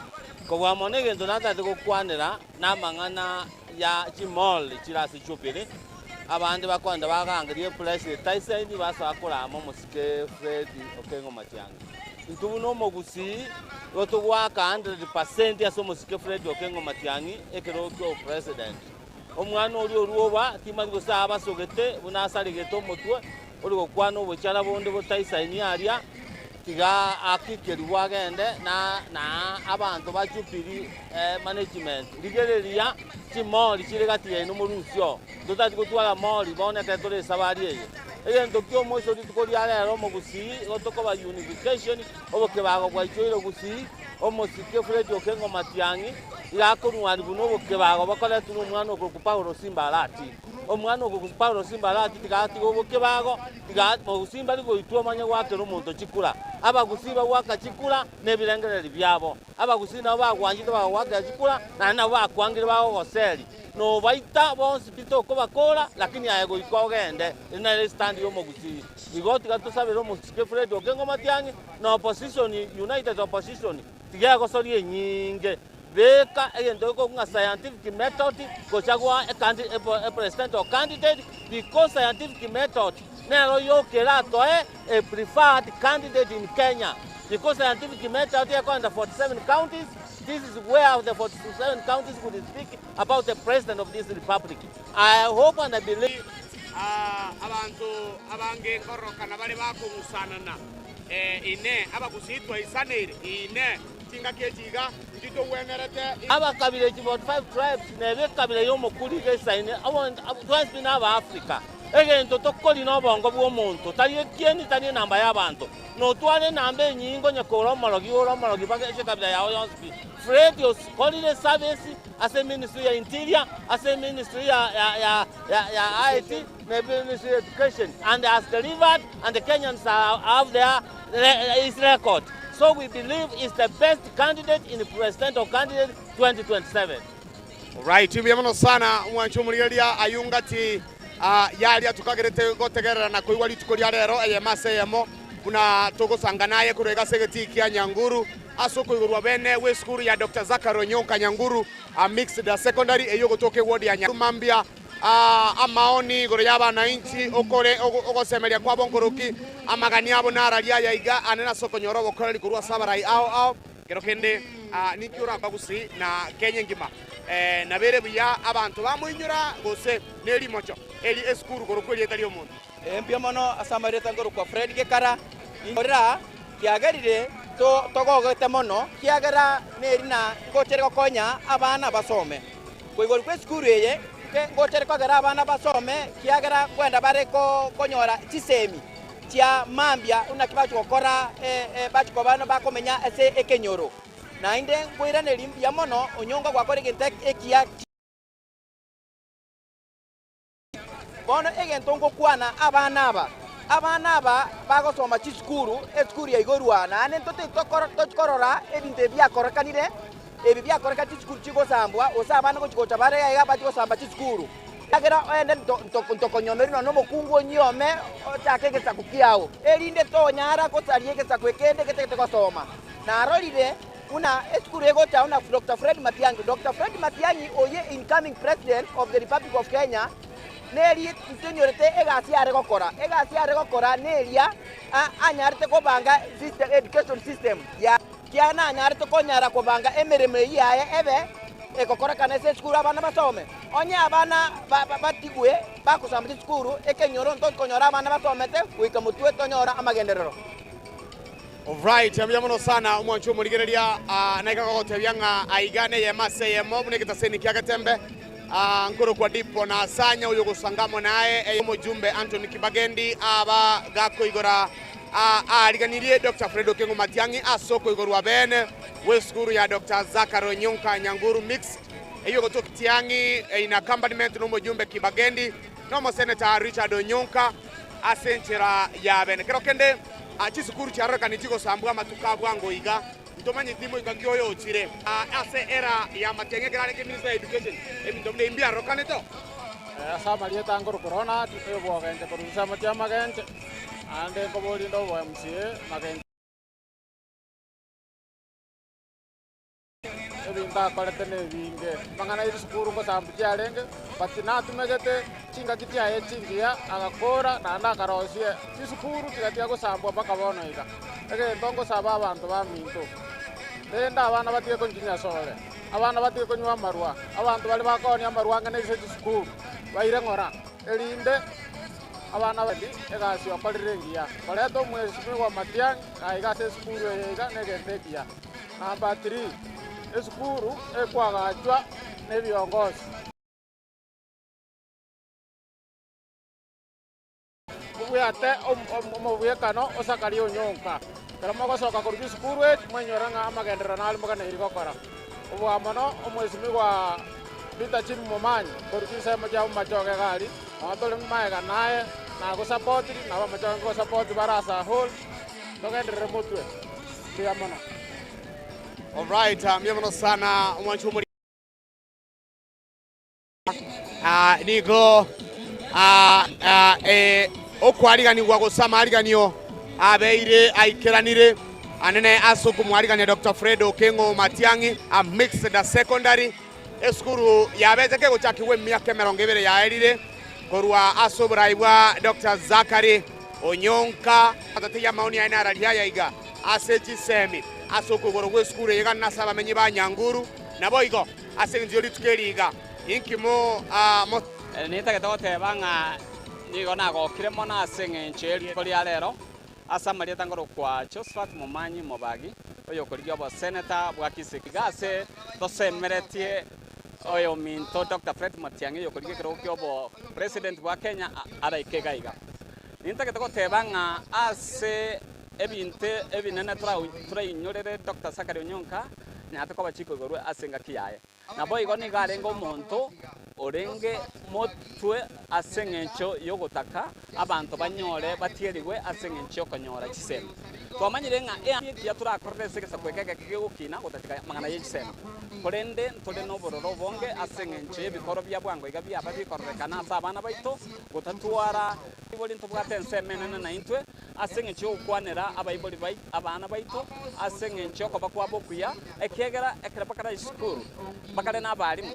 Speaker 13: Kobua mono egento natagete gokwanera namang'ana ya chimall chire ase Jubilee, abande bakoenda bagangeria epress Tyson basoa korama omosike Fred Okengo Matiang'i. Intwe buna omogusii igo togoaka 100% ase omosike Fred Okengo Matiang'i ekero kia obopresident. Omwana oria orwoba timanyeti gose abasogete buna asaregete omotwe ore gokwana obochara bonde botaisaini aria tiga akikerigwe agende na na abanto ba Jubilee management. Rigereria chimori chire gati yaino morusie oo. Ntotati gotwara mori bono ekero tore esabari eye. Egento kia omoiso rituko ria rero omogusii igo tokoba unification, obokebago bwaichoire gusii, omosike Fred Okengo Matiang'i iga akorwani buna obokebago bokoretwe na omwana okorokwa Paulo Simba Arati. Omwana okorokwa Paulo Simba Arati tiga atige obokebago, tiga mogusii mbari goitwa omanye goakera omonto chikura. Abagusii bagoaka chikura na ebirengererio biabo. Abagusii nabo bagwanchete bakagoakera chikura, naende nabo bakwangire bagogoseri. Nobaita bonsi pi tokobakora, lakini aye goika ogende. Eri nere estand y'omogusii. Igo tiga tosabere omosike Fred Okengo Matiang'i na opposition, united opposition, tiga egosoria enyinge. Beka egento gekorokwa ng'a scientific method gocha goa e presidential candidate because scientific method nero yoka eratoe a preferred candidate in Kenya because scientific method ekoenda 47 counties, this is where the 47 counties would speak about the president of this republic. I hope and I believe.
Speaker 2: Abanto abange nkororokana bare bakong'usanana, Inee, abagusii twaisaneire? Inee, chingaki echi iga ntitogwenerete?
Speaker 13: Abakabila echi 45 tribes nebe ekabila y'omokuri iga esaine twensi pi naba Africa. Egento tokori nobongo bw'omonto, tari ekieni, tari enamba y'abanto. Notware enamba enyinga onye kore omorogi ore omorogi mpaka ase ekabila yao yonsi pi. Fred okorire service ase ministry ya interior, ase ministry ya ya ya ya ya IT na ministry ya education and has delivered and the Kenyans are have their his record. So we believe is the best candidate in presidential candidate 2027.
Speaker 2: Right, mbuya mono sana mwanche omorigereria ayungati yaria tukagerete gotegerera na koigwa rituko ria rero eyemo ase eyemo buna togosanga naye korwa iga ase egetii kia Nyanguru ase okoigorwa bene gw'esukuru ya Doctor Zachary Onyonka Nyanguru Mixed Secondary eyio ogotoka eward ya Nyanguru mambia amaoni igoro y'abanainchi okore ogosemeria kwabo nkoroki amagani abo nararia aya iga ane nase okonyora obokoreri korwa ase abarai ao ao Kero kende ninki orabagusie na Kenya engima nabere buya abanto bamoinyora gose nerimocho eri esukuru korokwa erieta riomonto.
Speaker 14: Mbuya mono ase amarieta nkorokwa Fred Gekara, inkorera kiagerire togogete mono kiagera nerina ngochere gokonya abana basome. Koigorwa kwa esukuru eye ngochere kogera abana basome kiagera nkwenda bare konyora chisemi chia mambia naki bachia gokora bachia koba bakomenya ase ekenyoro. Naende nkoiraneria mbuya mono onyonga gwakora egento ekiya. Bono egento ngokwana abana aba, abana aba bagosoma chisukuru, esukuru ya igoro aa, naende tochi korora ebinto ebi biakorekanire, ebi biakoreka chisukuru chigosambwa, gose abana gochi gocha bare iga bachie gosamba chisukuru. Ekiagera onde ntokonyomerwa nonya nomokungu onyiome ochake egesaku kiao, erinde tonyara gosaria egesaku ekende getagete gosoma. Narorire buna esukuru egocha buna Doctor Fred Matiang'i. Doctor Fred Matiang'i oyio incoming president of the Republic of Kenya, neri ntonyorete egasi are gokora. Egasi are gokora neria anyarete kobanga system, education system ya kiagera nanyarete konyara kobanga emeremo eyio yaye ebe egokorekana ase esukuru abana basome. Onye abana batigwe bagosamba chisukuru, ekenyoro ntokonyora abana basomete goika motwe tonyore amagenderero.
Speaker 2: Alright, mbuya mono sana omwanchi omorigereria ah, naika gogotebia ng'a aiga neyemo ase eyemo buna egetaseni kia Getembe ah, nkorokwa Dipo na Asanya oyo ogosanga amo naye eye omojumbe Anthony Kibagendi aba gakoigora ah, aariganirie Dr. Fred Okengo Matiang'i ase okoigorwa bene bw'esukuru ya Dr. Zachary Onyonka Nyanguru Mixed eyio ogotokia Tiang'i in accompaniment nomojumbe Kibagendi na omosenator Richard Onyonka ase enchera ya bene. Kero kende chisukuru chiarorekani chigosambwa amatuko a bwango iga, ntomanyeti moika ki oyo ochire. Ase era y'amatiang'i ekero arenge Minister ya Education, ebinto buna ebi mbiarorekanete oo.
Speaker 7: Ase amarieta nkorokwa Ronald, oyobwogenche korwa chinsemo chi'amagenche, naende nkoboria inde obo MCA Magenche. Ebinto akorete nebinge, amang'ana ye chisukuru ngosambu chiarenge, but natumegete chingaki chiaye chingiya, agakora naende akarosia chisukuru chigatiga gosambwa mpaka bono iga. Egento ngosaba abanto baminto, rende abana batige konywa chinyasore, abana batige konywa amarwa, abanto baria bakoonia amarwa ang'e na ase chisukuru, baire ng'ora, erinde abana baria egasi okorire engiya. Koreta omwesimigwa Matiang'i aiga ase esukuru eye iga negento ekiya. Number 3, esukuru ekwagachwa nebiongozi. Mobwate omobwekano o Zakaria onyonka. Ekero mogosoka korwa chisukuru echi, mwenyore ng'a amagenderero nare moganeiri gokora. Kobua mono omwesimigwa Peter Jim Momanyi korwa chinsemo chia Bomachoge iga aria, nabo tore magega naye, nagosapotiri, na abamachoge nkogosapoti bare as a whole, togenderere motwe. Mbuya mono.
Speaker 2: Alright, mbuya mono sana omwanchi omori Ah, nigo ah, ah, eh, okwariganigwa gose amariganio abeire aikeranire anene ase okomwarigania Dr. Fred Okengo Matiang'i a mixed secondary esukuru yabete kegochakigwa emiaka emerongo ebere yaerire korwa ase oborai bwa Dr. Zachary Onyonka atateiyo amaoni aye nararia aya iga ase chisemi ase okoigorwa gw'esukuru eye gana ase abamenyi ba Nyanguru naboigo ase engencho ye rituko eri iga inki mo mo.
Speaker 15: Nintagete goteba ng'a nigo nagokire mono ase engencho ye rituko ria rero, ase amarieta nkorokwa Josphat Momanyi Mobagi, oyokorigia oboseneta bwa Kisii. Iga ase tosemeretie oyominto Doctor Fred Matiang'i oyokorigia ekerogo kia obo president bwa Kenya araike iga iga. Nintagete goteba ng'a ase ebinto ebinene torainyorere Doctor Zachary Onyonka, nyarete koba chikoigorwa ase engaki yaye. Naboigo nigo arenge omonto orenge motwe ase engencho y'ogotaka abanto banyore batierigwe ase engencho y'okonyora chisemi. Twamanyire ng'a eamate ekiya torakorere ase egesaku eke egeke gegokina gotatiga amang'ana ye chisemi. Korende ntore nobororo obonge ase engencho y'ebikoro bia bwango iga biaba bikororekana ase abana baito gotatwara Abaibori ntobwate ensemo enene naintwe ase engencho y'ogokwanera abaibori bai abana baito ase engencho y'okoba kwabo okuya, ekiagera ekero bakare esukuru bakare nabarimu,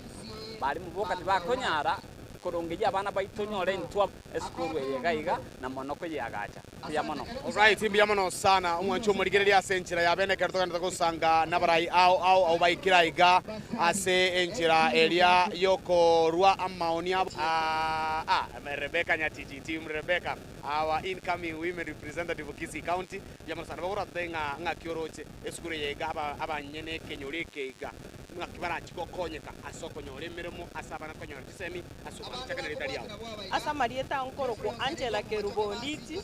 Speaker 15: barimu boka tibakonyara korongeyia abana baito nyore intwe esukuru eye iga iga na mono koyeagacha. Mbuya mono.
Speaker 2: Alright, mbuya mono sana omwanchi omorigereria ase enchera ya bene ekero togenderete gosanga nabarai ao ao abwo baikire aiga ase enchera eria yokorua amaoni abo. Ah, Rebecca Nyatichi, team Rebecca, our incoming women representative of Kisii County. Mbuya mono sana. Bagoratotebie ng'a ng'aki oroche esukuru eye iga aba abanyene ekenyoro eke iga ng'aki barachi gokonyeka ase okonyora emeremo ase abana konyora chisemi ase obwanchani. Chaka nerieta riao.
Speaker 16: Ase amarieta ao nkorokwa Angela Kerubo Onditi,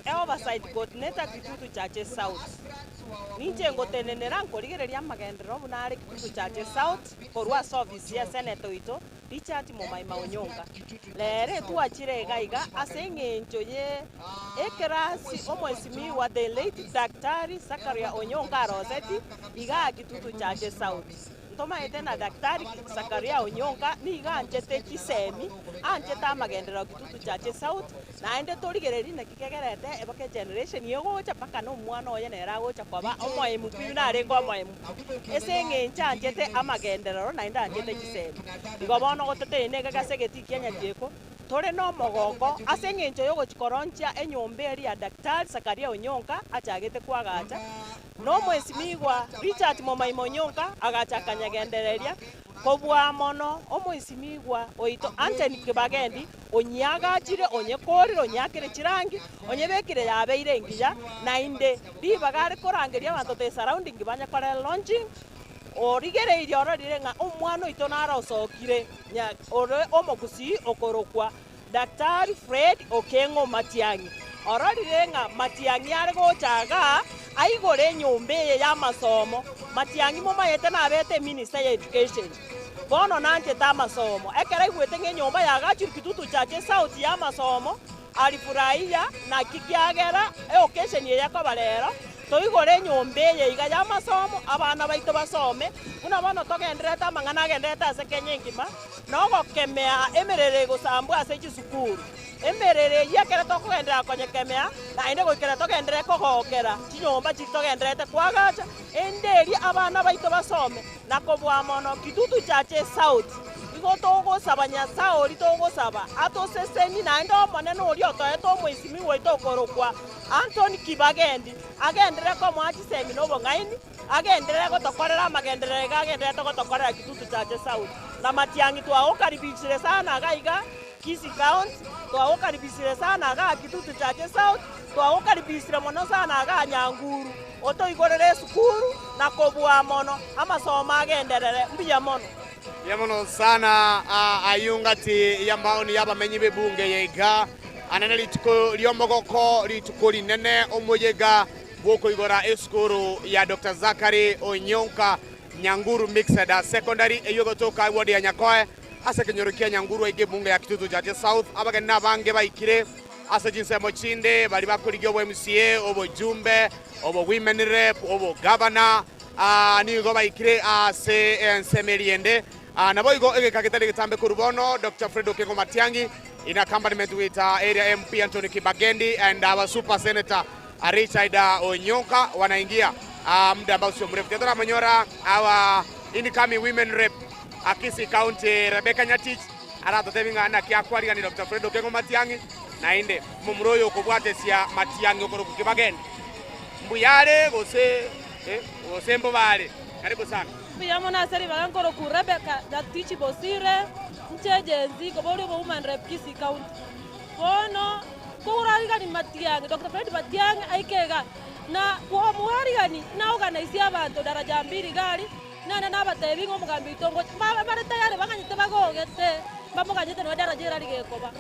Speaker 16: e-Oversight Coordinator Kitutu Chache South. Ninche ngotenenera nkorigereria amagenderero buna are Kitutu Chache South korwa ase ofisi ye Senator oito Richard Momaima Onyonka. Rero etwachire iga iga ase eng'encho ye ekerasi omwesimigwa the late Daktari Zakaria Onyonka aroseti igaa Kitutu Chache South. Ntomaete na Daktari Zakaria Onyonka nigo anchete chisemi, anchete amagenderero Kitutu Chache South, naende torigererie naki kegerete mpaka egeneration egocha mpaka na omwana oye nere agocha koba omoemu pi buna arenge omoemu pi. Ase eng'encho anchete amagenderero naende anchete chisemi. Igo bono gototenena iga ase egetii kia Nyatieko. Tore nomogoko ase engencho y'ogochia koronchia enyomba eria ya Daktari Zakaria Onyonka achagete koagacha, na Omwesimigwa Richard Momaima Onyonka agacha akanyegendereria kobua mono Omwesimigwa oito Anthony Kibagendi onyeagachire, onyekorire, onyeakire chirangi, onyebekire yabeire engiya, naende ribaga are korangeria abanto the surrounding banye kore launching, Origereirie ororire ng'a omwana oito narosokire, ore omogusii okorokwa Daktari Fred Okeng'o Matiang'i. Ororire ng'a Matiang'i are gocha igaa aigore enyomba eye y'amasomo. Matiang'i momayete nabete eminister ya education. Bono nanchete amasomo. Ekero aigwete ng'a enyomba yagachirwe Kitutu Chache South y'amasomo, alifurahia naki kiagera eoccasion eye ekoba rero. Toigore enyomba eye iga y'amasomo, abana baito basome, buna bono togendererete amang'ana agendererete ase Kenya engima, na ogokemea emerero egosambwa ase chisukuru. Emerero eyio ekero tokogenderera konyekemea, naende goikera togenderere kogokera chinyomba chiria togendererete koagacha, ende eria abana baito basome, na kobua mono Kitutu Chache South. Igo togosaba Nyasae oria togosaba atosesenie naende Omonene oria otoete omoisimigwa oito okorokwa Anthony Kibagendi agenderere komoa chisemi na obong'aini, agenderere gotokorera amagenderero iga agendererete gotokorera Kitutu Chache South. Na Matiang'i twagokaribishire sana iga iga Kisii County, twagokaribishire sana igaa Kitutu Chache South, twagokaribishire mono sana igaa Nyanguru, otoigorere esukuru na kobua mono amasomo agenderere. Mbuya mono.
Speaker 2: Mbuya mono sana ayio ngati y'amaoni y'abamenyi b'ebunge eye iga. Anene rituko ri'omogoko, rituko rinene, omoyega bw'okoigora esukuru ya Doctor Zachary Onyonka Nyanguru Mixed Secondary eyio egotoka eward ya Nyakoe ase ekenyoro kia Nyanguru aiga ebunge ya Kitutu Chache South. Abageni nabange baikire ase chinsemo chinde baria bakorigia obo MCA, obojumbe, obo women rep, obo governor nigo baikire ase ensemo eria ende. Naboigo egeka getari getambe korwa bono Doctor Fred Okengo Matiang'i In accompaniment with area MP Anthony Kibagendi and our super senator Richard Onyonka wanaingia muda ambao sio mrefu. Tatoramonyora our incoming women rep Kisii County Rebecca Nyatich aratotebi ng'a naki akwarigani Dr. Fred Okengo Matiang'i naende momura oyo okobwatesia Matiang'i okorokwa Kibagendi mbuya are gose eh, gose mbobe are. Karibu sana.
Speaker 10: Mbuya mono ase ribaga nkorokwa Rebecca Nyatich Bosire. Inche Gen Z nkoboria obo woman rep Kisii county. Bono nkourarigani Matiang'i, Doctor Fred Matiang'i aike igaa na komoarigani na organise abanto daraja mbili iga aria, naende nabatebi ng'a omogambi oito ngocha mbabe bare tayari baganyete bagogete mbamoganyete nonya daraja erari gekoba.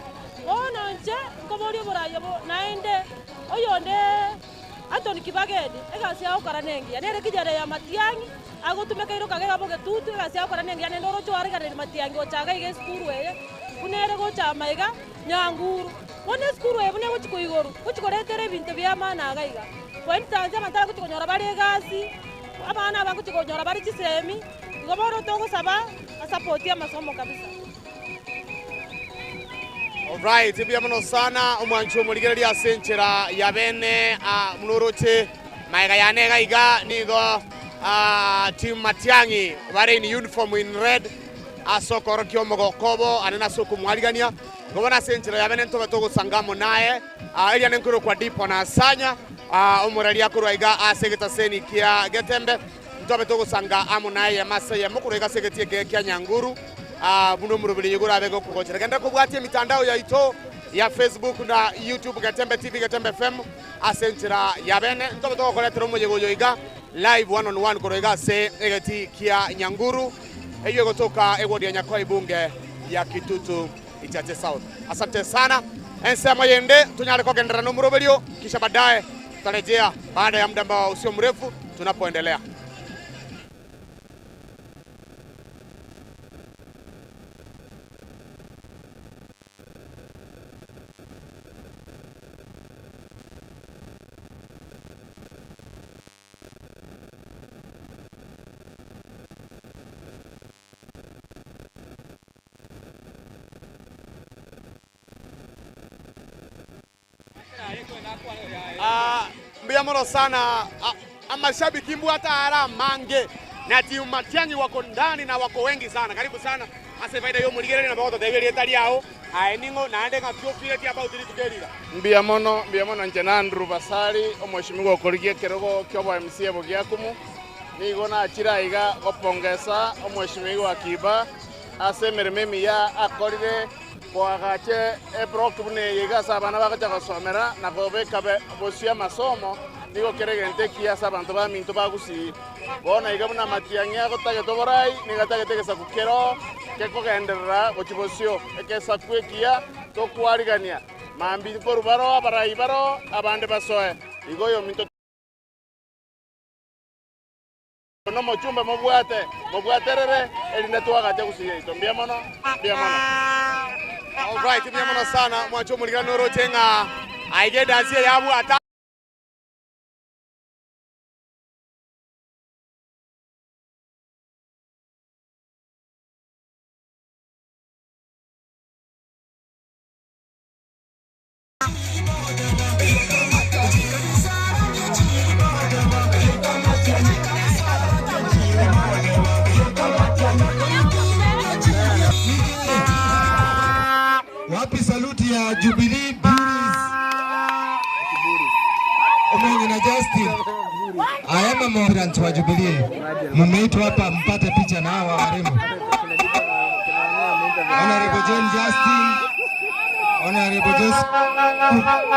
Speaker 10: Bono inche nkoboria oborai obo naende oyonde. Anthony Kibageni, egasi agokora nengiya, nere kijana ya Matiang'i, agotumeka iroka iga bogetutu, egasi agokora nengiya naende oroche oariganerie Matiang'i gocha iga iga esukuru eye, buna ere gocha ama iga, Nyanguru. Bono esukuru eye buna egochi koigorwa, gochi koretera ebinto bia maana iga iga. For instance, abanto abagochi konyora bare egasi, abana abagochi konyora bare chisemi, igo bono togosaba basapoti amasomo kabisa.
Speaker 2: Alright, mbuya mono sana omwanchi omorigereria ase enchera ya bene ah, buna oroche maega yane iga iga nigo ah, team Matiang'i bare in uniform in red ase okorokia omogoko obo ane ase okomwarigania igo bono ase enchera ya bene ntobe togosanga amo naye ah, eria nenkorokwa Dipo na Sanya ah, omoraria korwa iga ase egetaseni kia Getembe Ntobe togosanga amo naye eyemo ase eyemo korwa iga ase egetii eke kia Nyanguru, buna omoroberi igoro abe gokogochera. Genda kobwatia emitandao yaito ya Facebook na YouTube, Getembe TV, Getembe FM, ase enchera ya bene. Ntobe togokoretera omoyega oyo iga live one on one korwa iga ase egetii kia Nyanguru, eyio egotoka eward ya Nyakoe ebunge ya Kitutu Ichache South. Asante sana. Ensemo yende tonyare kogenderera nomoroberio kisha baadaye Tutarejea baada ya muda ambao sio mrefu tunapoendelea. Mbuya mono sana amashabiki mbwate are amange na team Matiang'i wako ndani na wako wengi sana. Karibu sana ase efaida ya omorigereria nabo ogototebia erieta riao. Aye ning'o naende ng'aki ofireti about rituko eri iga?
Speaker 17: Mbuya mono, mbuya mono inche na Andrew Basari, omweshimiwa okorigia ekerogo ki'obo MCA Bogiakumu. Nigo nachire aiga gopongesa omweshimiwa Akiba ase emeremo emiya akorire koagacha eblock buna eye iga ase abana bagocha gosomera na kobeka bosio amasomo, nigo kere egento ekiya ase abanto baminto ba Gusii. Bono iga buna amatiang'i agotagete oborai, nigo atagete egesaku kero kekogenderera gochia bosio, egesaku ekiya tokwarigania. Mambia nkorwa baro abarai baro, abande basoe. Igo oyominto nomochumbe mobwate, mobwaterere, erinde twagache gusii yaito. Mbuya mono, mbuya mono.
Speaker 2: Alright, mbuya mono sana mwanche omorigani oroche ng'a aiga edansi eye abwate.
Speaker 1: Wapi saluti ya Jubilee Breweries? Omong'ina Justin. I am a aspirant wa Jubilee. Mumeitwa hapa mpate picha na hawa warembo. Honorable Jane Justin, Honorable Joseph.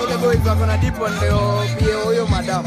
Speaker 14: Ule boys wako na dipo ndio pia huyo madam.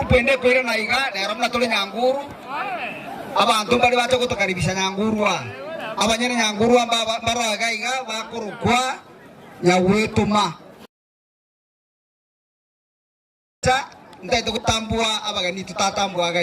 Speaker 18: Egroup ende ekoirana iga, rero buna tore Nyanguru, abanto mbare bache gotokaribisha Nyanguru aa. Abanyene Nyanguru aa mbaro iga iga bakorokwa Nyagwetoma. Ntaete gotambua abageni totatambua iga.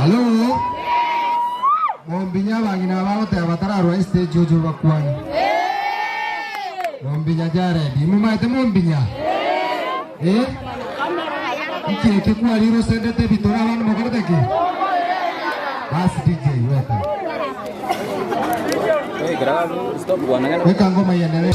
Speaker 1: Alo Mombinya abang'ina bagoteba batararwa estage oche obakwane. Mombinya Jared, momaete Mombinya? Eh? Iki eke kwarire osendete ebitoro abana mokorete ki? Basi DJ weka. Weka ngoma iendelee.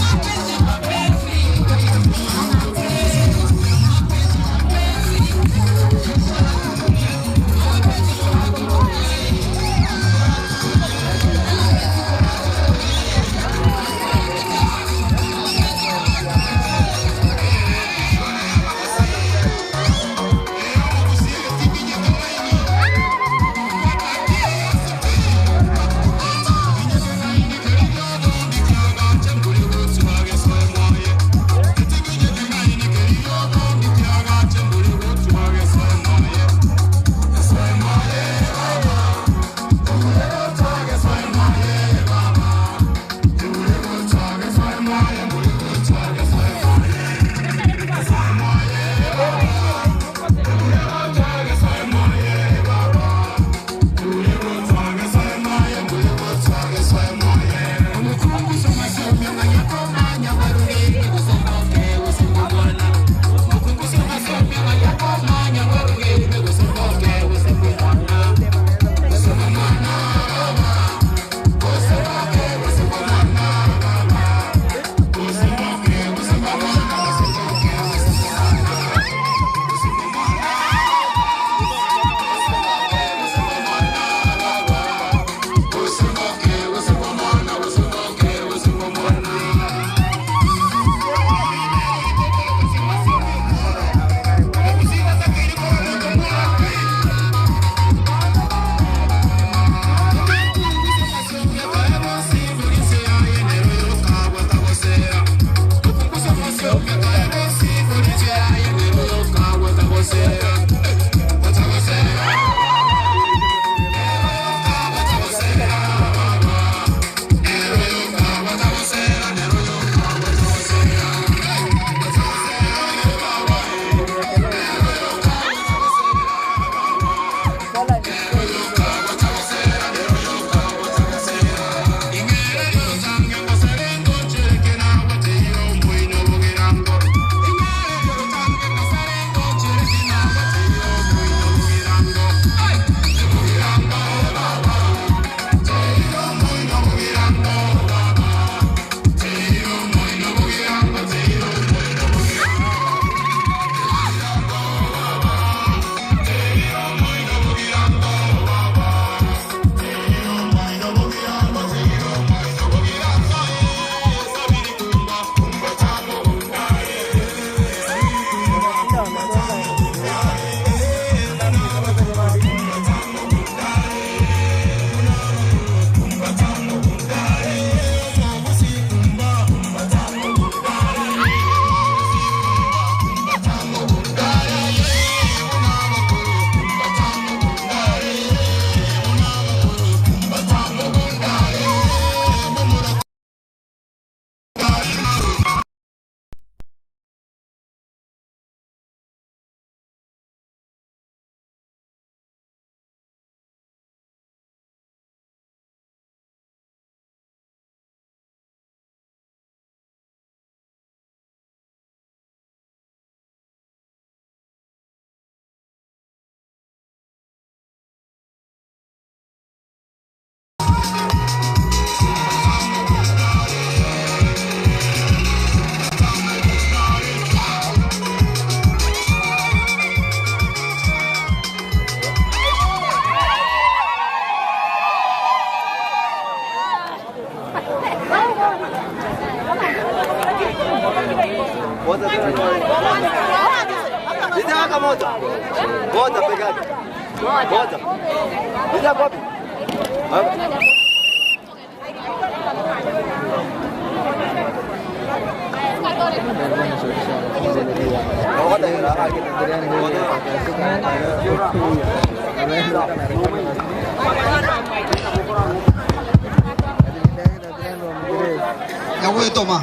Speaker 18: Nyagwetoma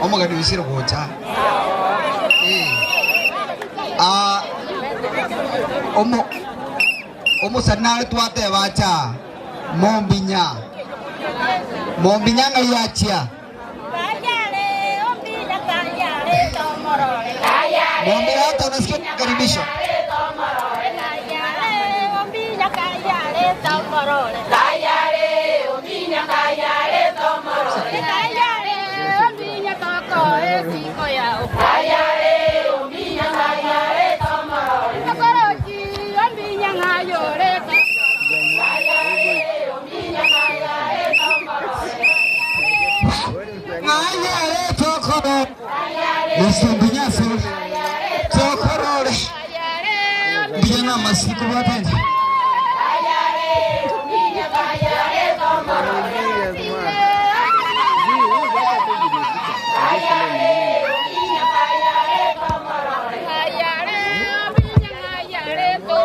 Speaker 18: omogeni oisire gocha. Eh. Ah, omo omosani nare twateba acha mombinya mombinya ng'ai achia mombinya hata unasikia kukaribisha ng'ayare tokoro Mr. Tokorore ndiye na masiko batanje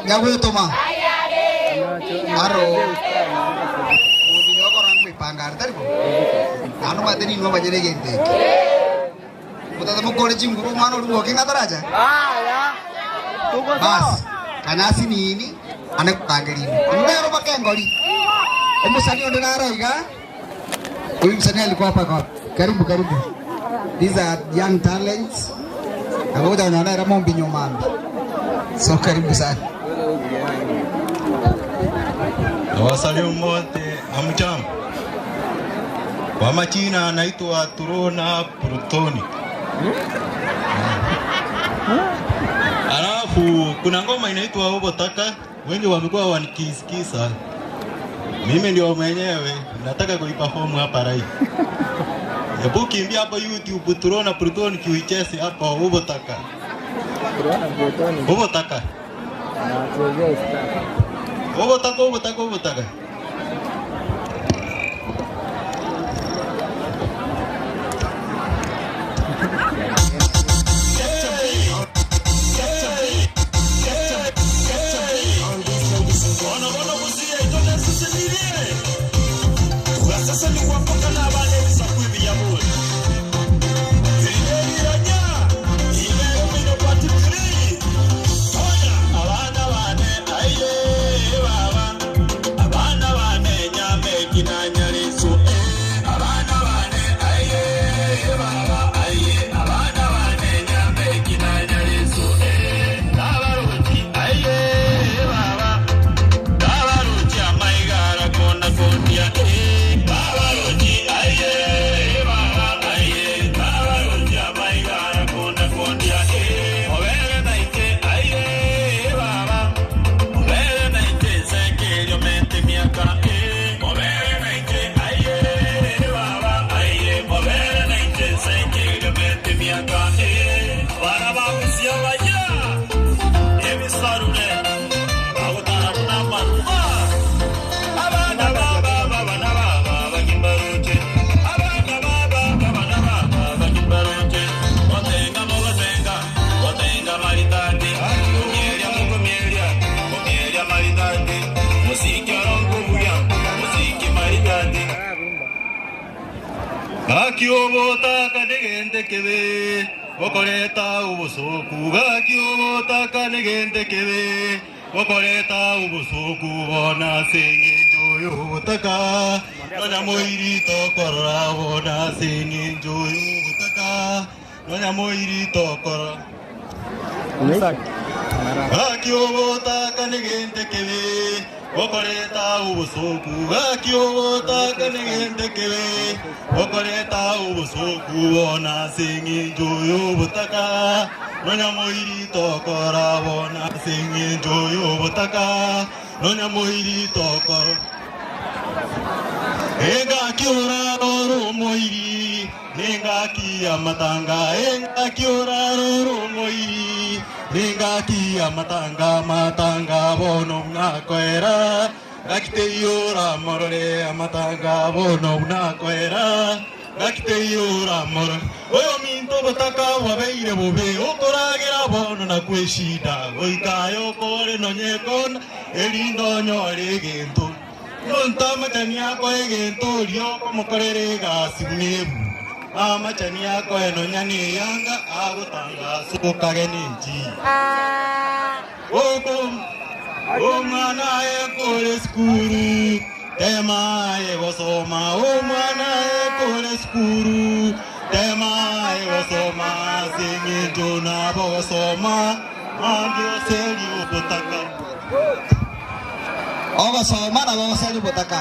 Speaker 18: Nyagwetoma aro mundu kwipanga tari bo ano bateni no banyere gente mutata mukore chinguru omwana ori gwoke ng'ataracha bas kanasi nini ane kukangerine ndero bakengori omusani onde naraiga huyu msanii alikuwa hapa kwa karibu karibu these are young talents agoja unaona era mombi nyomambi so karibu sana
Speaker 19: Nawasalimu wote, hamjambo. Kwa majina anaitwa Turona Prutoni. Alafu kuna ngoma inaitwa Obotaka, wengi wamekuwa wanikisikiza. Mimi ndio mwenyewe nataka kuiperform hapa rai. Hebu kimbia hapo YouTube Turona Prutoni kiuicheze hapo Obotaka. Obotaka. Obotaka, obotaka, obotaka. Gakiobotaka nigente kebe gokoreta obosoku gakiobotaka nigente kebe gokoreta obosoku bona seng'encho yobotaka nonya moiri tokorora bona seng'encho yobotaka nonya moiri tokorora gakiobotaka nigente kebe gokoreta obosoku gakiobotaka nigente kebe gokoreta obosoku bona seng'encho yobotaka nonya moiri tokora bona seng'encho yobotaka nonya moiri tokora egakiora roro moiri Nengaki amatanga, engaki orarore omoiri, nengaki amatanga, amatanga bono buna akoera, ngaki teiyo oramorore, amatanga bono buna akoera, ngaki teiyo oramorore. Oyominto obotaka bwabeire bobe, okoragera bono nakwo eshida, goika aye okore nonye ekona, erinde onyore egento. Omonto amachani akoe egento oria okomokorera egasi buna ebu, na amachani akoe nonya neyanga agotanga ase okagena enchiri. Omwana aye kore esukuru, tema aye gosoma, omwana aye kore esukuru, tema aye gosoma, ase eng'encho nabo gosoma, mambia oserie obotaka.
Speaker 18: Ogosoma nabo ogoseria obotaka.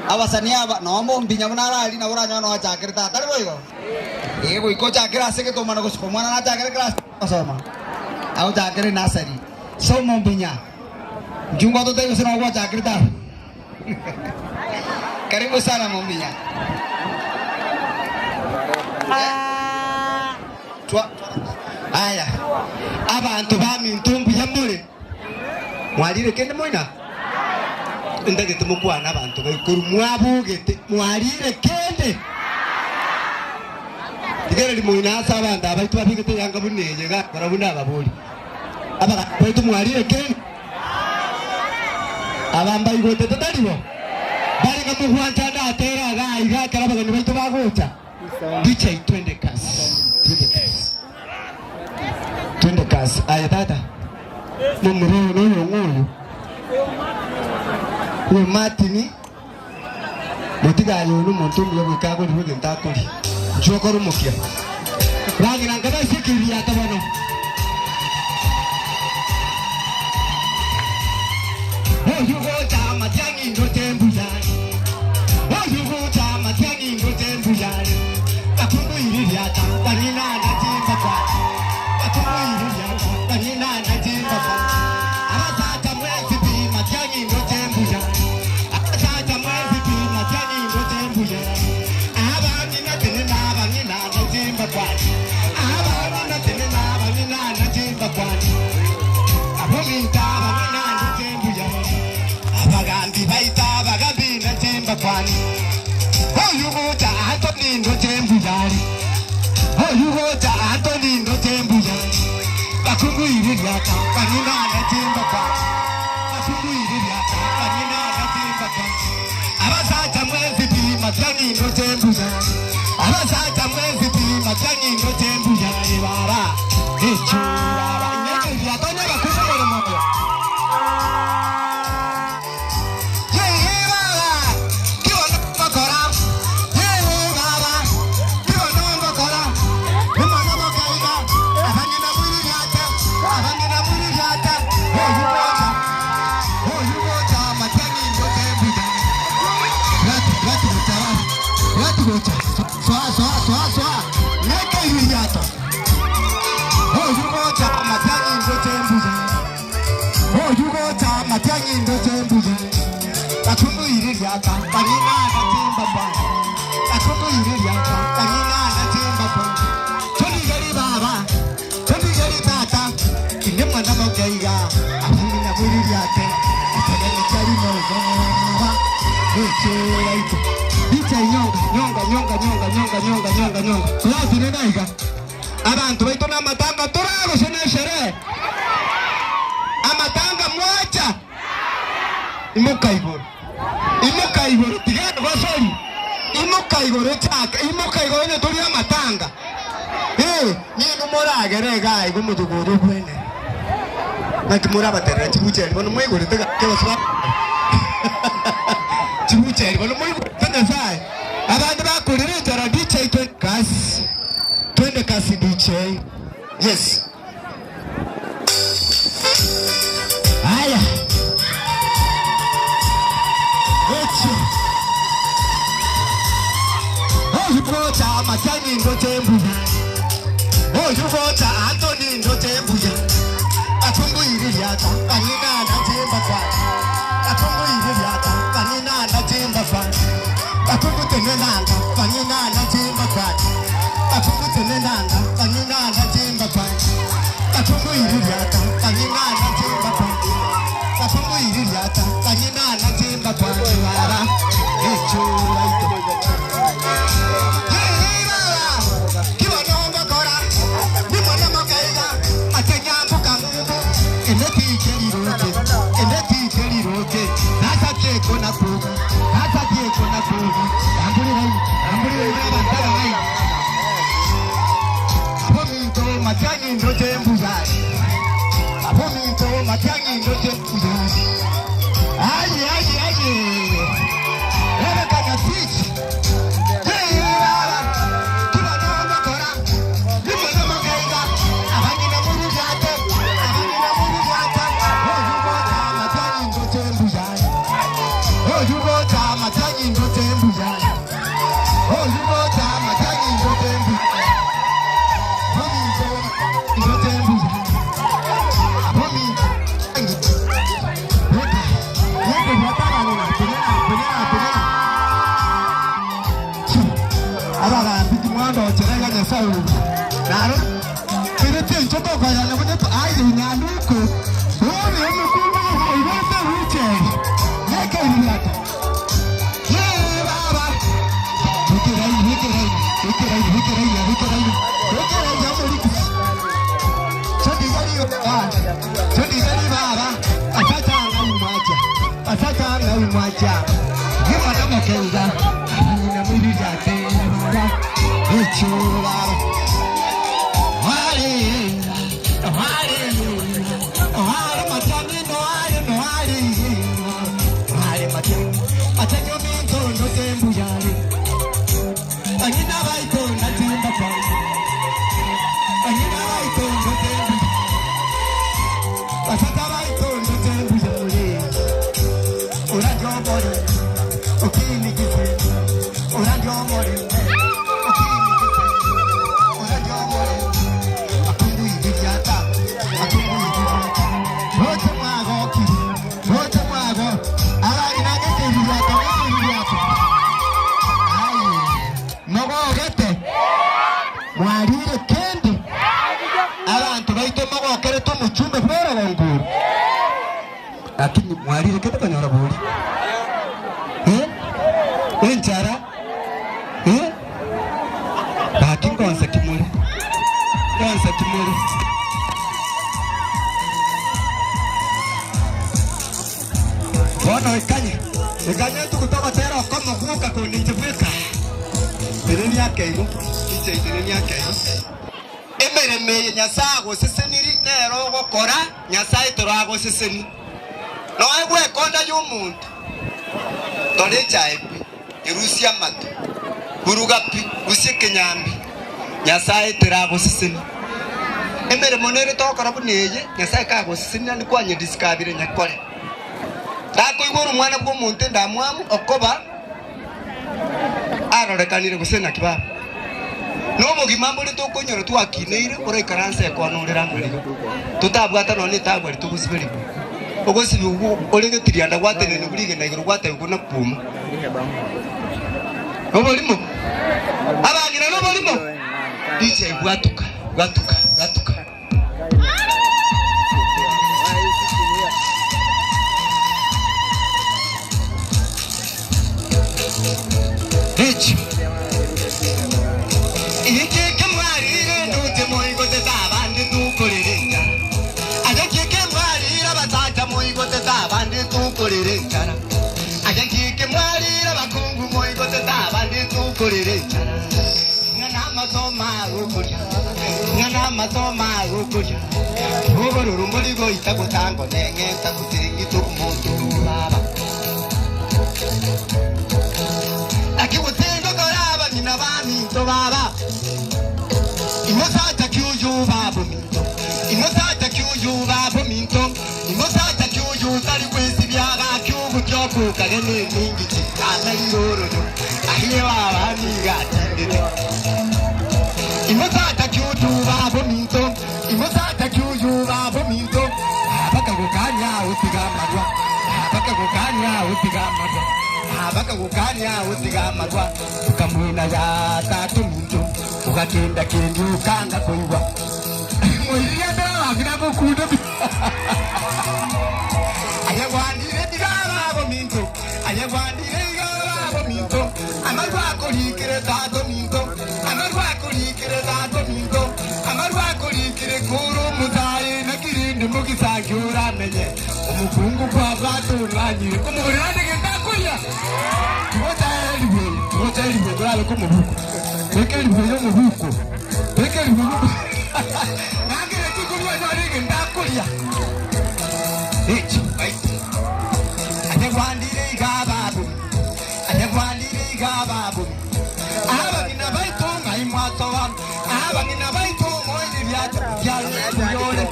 Speaker 18: Abasani aba noo mombinya buna arari nabo oranyore noo achakere tata, tari boigo? Ee, goika ochakere ase egetomano gosuka omwana nachakere class gosoma, agochakere nursery. So omombinya, inchuo ngototebie gose noo gwachakire tata. Karibu sana mombinya. Twa,
Speaker 1: Aya, abanto baminto mbuya more? Mwarire kende moina? Ntagete mokwane abanto ba igoro mwabogete, mwarire kende? Rigereria moina ase abanto abaito babegete eyanga buna eye gakora buna ababori. Abagaaka baito mwarire kende? Aba mbaigotete tari bo? Bare ng'a mogwancha ndatere iga iga ekero abageni baito bagocha. DJ twende kasi, twende kasi. Twende kasi. Aye tata, momura oyo noyong'o oyo. Oyo Martin, motige aye oyo nomonto omuya goika agorirwe egento akoria. Inchuo okore omokia. Rang'ina nkabe ase ekiriato bono. Oyio gocha amatiang'i ndoche mbuya are. Oyio gocha amatiang'i ndoche mbuya are. Bakomoiriria tata ng'ina na chimbaba. Bakomoiriria tata ng'ina na chimbaba. Abasacha mwensi pi matiang'i ndoche mbuya are. Abasacha mwensi pi matiang'i ndoche mbuya are. Abang'ina tenena abang'ina na chimbaba. Abang'ina tenena abang'ina na chimbaba. Abominto abang'ina ndoche mbuya. Abagambi baito abagambi na chimbakwani. Oyu gocha Anthony ndoche mbuya are. Oyu gocha Anthony ndoche mbuya are. Bakumbuiriria bang'ina na chimbakwani. Bakumbuiriria bang'ina na chimbakwani. Abasacha mwensi pi matiang'i ndoche mbuya are. Abasacha mwensi pi matiang'i ndoche mbuya are baba. Echu baba. Inyekeria tonya bakumbu moremo oyo. Yeye baba, kibono mbokora. Yeye baba, kibono mbokora. Omwana mokaiga, abang'ina mwiririata, abang'ina mwiririata. Oyu gocha, oyu gocha, matiang'i ndoche mbuya. Rati, rati gocha, rati gocha. Soa, soa, soa, soa. Ng'eke iririato. Oyu gocha, matiang'i ndoche mbuya. Oyu gocha, matiang'i ndoche mbuya. Bakumbuiririata, bang'ina na chimbaba. Bakumbuiririata, bang'ina na chimbaba. Tonigeri baba, tonigeri tata. Ine mwana mokeiga, abang'ina mwiririate. Etegene kiari mogoba. Echera ito. DJ nyonga, nyonga, nyonga, nyonga, nyonga, nyonga, nyonga, nyonga. Turatine naiga. Abantu baito n'amatanga turagose n'esherehe. Amatanga mwacha. Imuka igoro. Imuka igoro tigenda gosori. Imuka igoro chaka, imuka igoro onye tori amatanga. Eh, ninu moragere iga igo motogoro bwene. Naki morabaterera chibucheri bono moigorete gake gose ba chibucheri bono moigorete Nyasaye. Abande bakorire enchara DJ twende kasi. Twende kasi DJ. Yes. Haya. Echi. Oyu gocha matiang'i ndoche mbuya. Oyu gocha Anthony ndoche mbuya. Bakumbuiririata bang'ina na chimbaba. Bakumbuiririata bang'ina na chimbaba. Bakumbutenenanga bang'ina na chimbaba.
Speaker 18: Ogakenda kendi okanga koigwa. Moiriria ndara nagokunda pi. Aye gwandire iga babo minto, aye gwandire iga babo minto, amarwa akorikire tato minto, amarwa akorikire tato minto, amarwa akorikire koro omosae naki rende mogisangio oramenye, omokungu kwabwate orwanyire komogorera ande gento akoria. Tigocha eribwe, tigocha eribwe torabe komobuko. Beka eribwe y'omobuko, beka eribwe y'omobuko. Nangere tikorwa nyore egento akoria. Echi, right. Aye gwandire iga babu, aye gwandire iga babu. Abang'ina baito ng'ai mwatoa, abang'ina baito moire biacha biarure.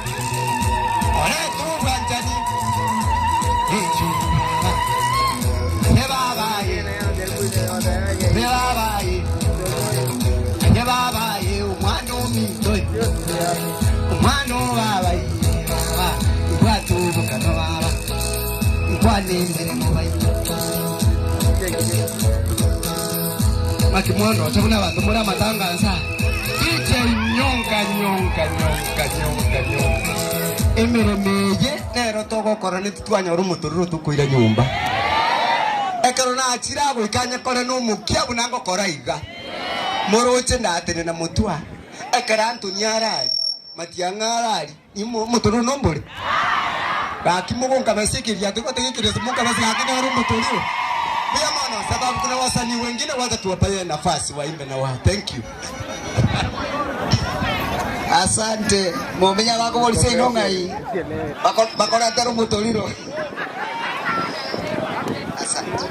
Speaker 18: Orete obwanchani. Echi. Aye babaye, aye babaye, aye babaye, omwana ominto, omwana obabaye, baba, ibwatubukano baba, ikwanembere mubaito. Makimwono ocha buna abanto muri amatangansa. DJ nyonka nyonka nyonka nyonka nyonka. Emeremo eye nero togokora nititwanyora omotororo tokoira nyomba. Ekero nachire agoika nyekore na omokia buna ngokora iga. Moroche ndatere na motwa. Ekero Anthony arari, Matiang'a arari, imo omotororo nombore. Gaki mogonkabesa ekeriato gotega ekeriato monkabesa gaki noro omotororo. Mbuya mono sababu kuna wasanii wengine wacha tuwapatie nafasi waimbe na wao. Thank you.
Speaker 14: Asante momenya bakoborisia ino ng'ai bakoretera omotoriro. Asante.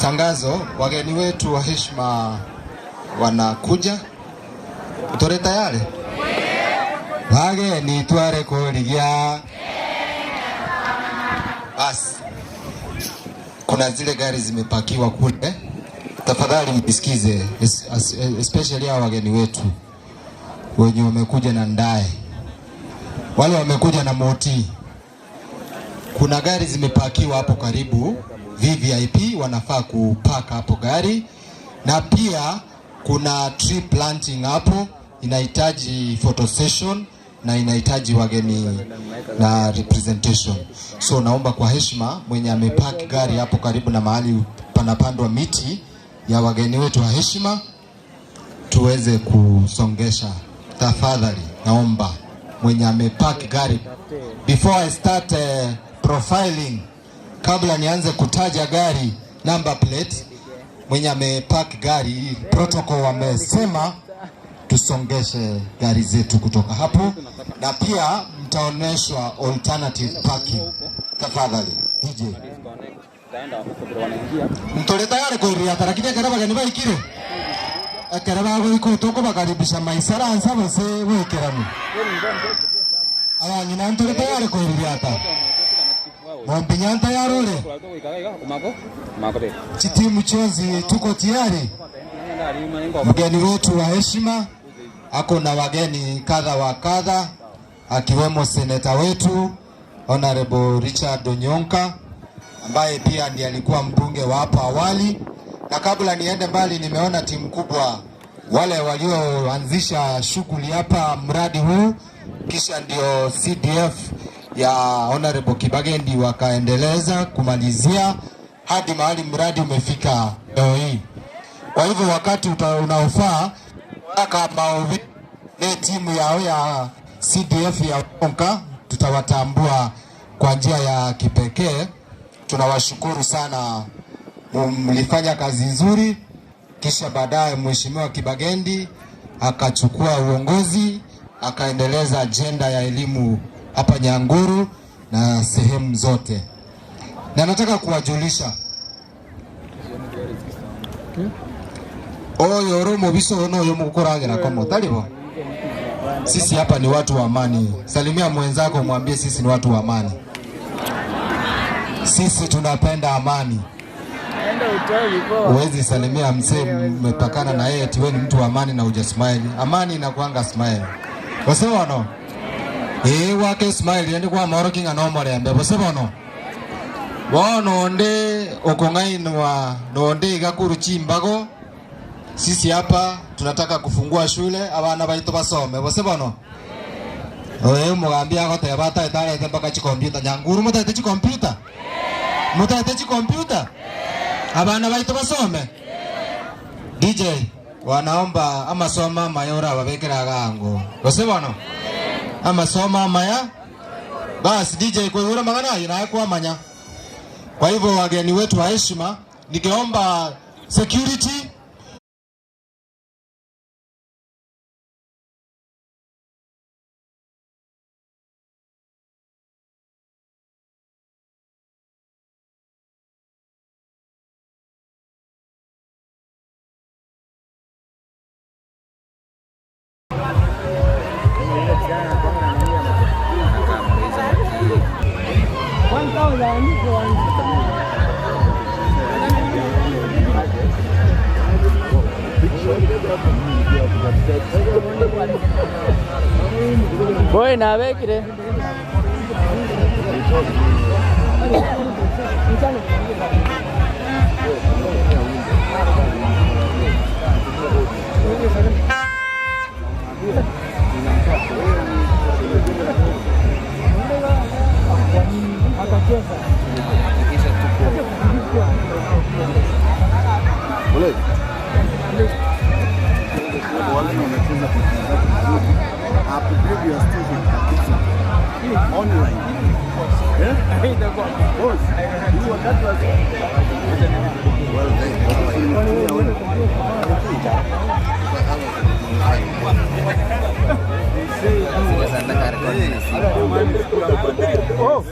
Speaker 1: Tangazo, wageni wetu wa heshima wanakuja. Tore tayari? Wageni tware kurigia. Basi. Kuna zile gari zimepakiwa kule. Tafadhali msikize, especially hawa wageni wetu wenye wamekuja na ndae, wale wamekuja na moti. Kuna gari zimepakiwa hapo karibu, VVIP wanafaa kupaka hapo gari, na pia kuna tree planting hapo, inahitaji photo session na inahitaji wageni na representation. So naomba kwa heshima mwenye amepark gari hapo karibu na mahali panapandwa miti ya wageni wetu wa heshima tuweze kusongesha. Tafadhali naomba mwenye amepark gari, before I start profiling, kabla nianze kutaja gari number plate, mwenye amepark gari, protocol wamesema tusongeshe gari zetu kutoka hapo, na pia mtaoneshwa alternative parking. Tafadhali DJ. Mtore tayari kuiria lakini ekero bageni baikire ekero bagoika otokobakaribisha maisaransa bose bwekeranu abang'ina ntore tayari kuiriata Mwambinya tayari ore chitimu chonzi tuko tayari. Mgeni wetu wa heshima ako na wageni kadha wa kadha, akiwemo seneta wetu Honorable Richard Onyonka ambaye pia ndiye alikuwa mbunge wa hapo awali. Na kabla niende mbali, nimeona timu kubwa wale walioanzisha shughuli hapa mradi huu, kisha ndio CDF ya Honorable Kibagendi wakaendeleza kumalizia hadi mahali mradi umefika leo hii. Kwa hivyo wakati unaofaa kama ne timu yao ya CDF ya Onyonka tutawatambua kwa njia ya kipekee. Tunawashukuru sana, mlifanya kazi nzuri. Kisha baadaye Mheshimiwa Kibagendi akachukua uongozi akaendeleza ajenda ya elimu hapa Nyanguru na sehemu zote. Na nataka kuwajulisha oyo oro mubiso ono oyo mukukoragera komo talibo. Sisi hapa ni watu wa amani. Salimia mwenzako mwambie sisi ni watu wa amani. Sisi tunapenda amani. Huwezi salimia mzee mmepakana na yeye eti wewe ni mtu wa amani na huja smile. Amani inakuanga smile. Bose bono? Wake smile yani kwa moro kinga no morembe. Bose bono? Bono onde okong'ainwa nonde iga korwa chimbago, sisi hapa tunataka kufungua shule abana baito basome, gose bono? Oyo omogambi agoteba ataete arete mpaka chikompiuta, Nyanguru motaete chikompiuta? Motaete chikompiuta? Abana baito basome? DJ, wanaomba amasomo amaya orababekere iga ango, gose bono? Amasomo amaya? Basi DJ kwaigure amang'ana ayio naye kwamanya. Kwa hivyo wageni wetu wa heshima, ningeomba security
Speaker 3: Boy nabekire.
Speaker 20: Upgrade your station kabisa. Online. Eh? Boss, hii wakati wa Well,
Speaker 3: Oh.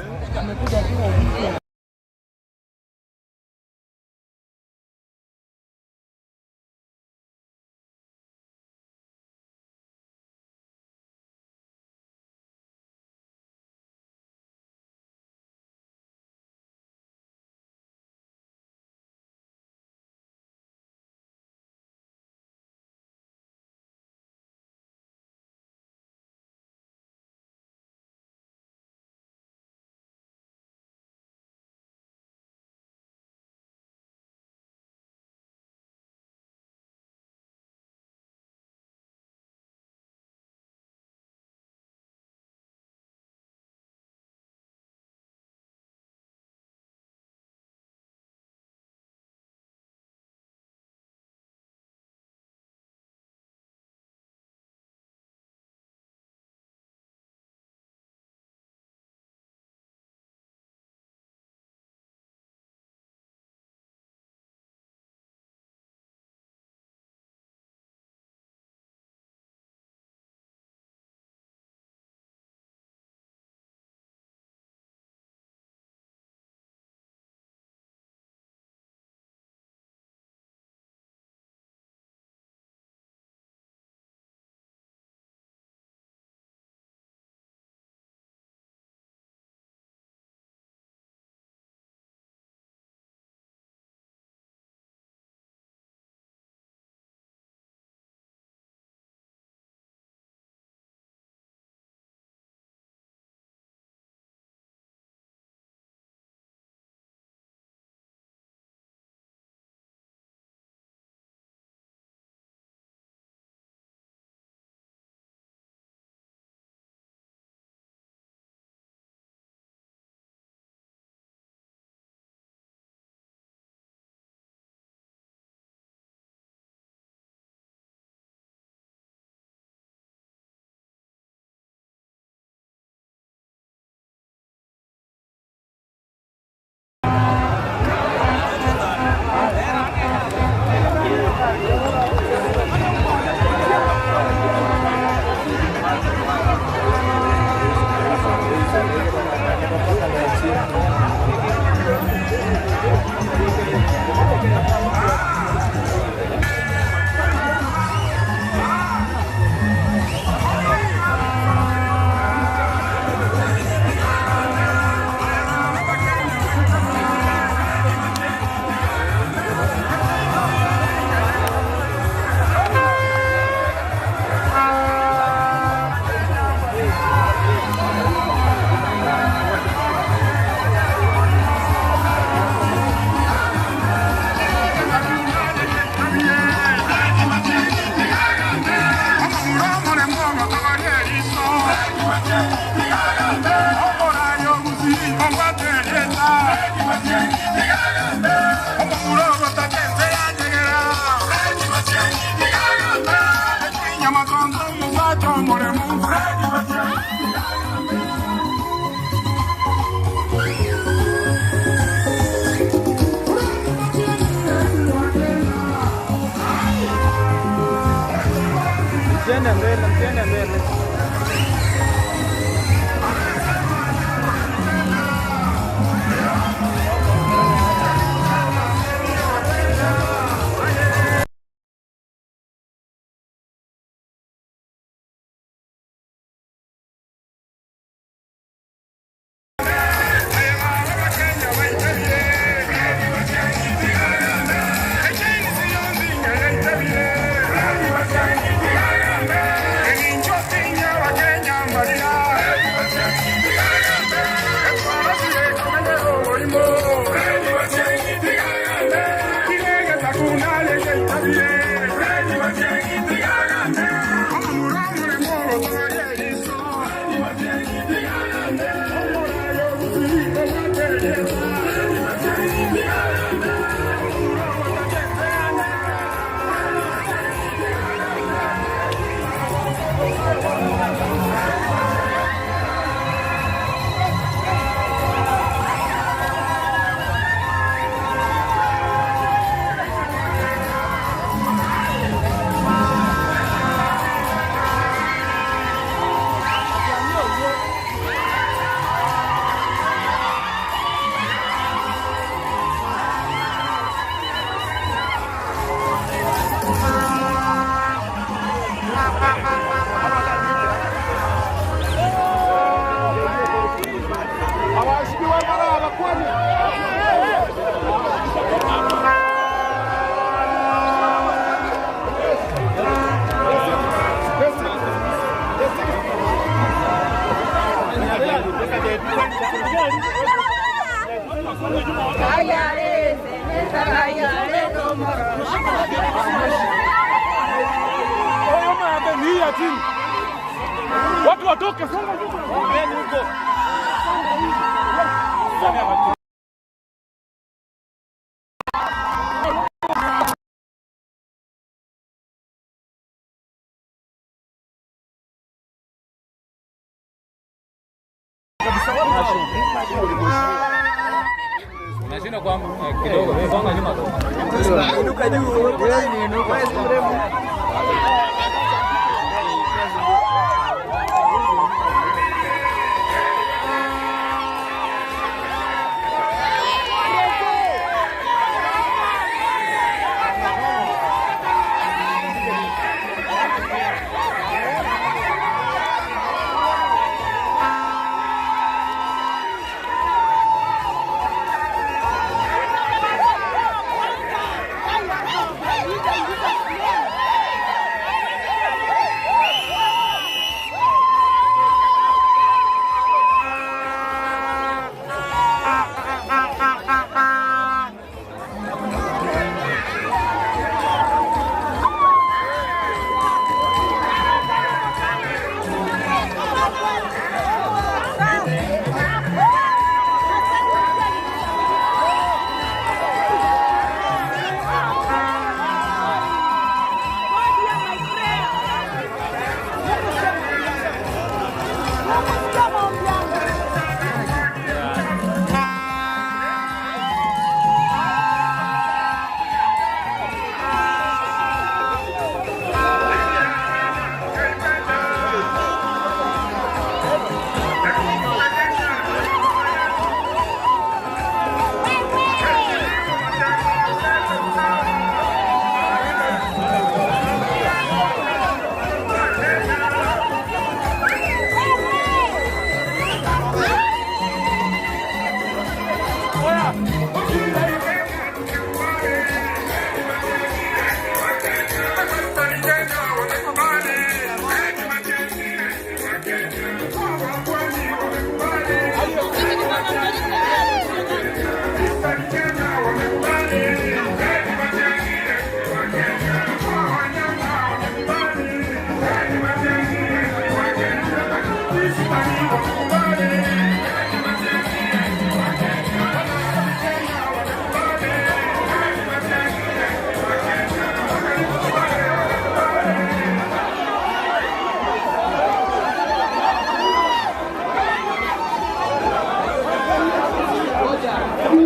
Speaker 20: Msiende mbele, msiende mbele.
Speaker 7: Watu watoke, songa nyuma. Huko.
Speaker 21: Unashinda kwa kidogo, songa nyuma tu.
Speaker 14: Inuka juu, wewe si mrefu.
Speaker 4: Check,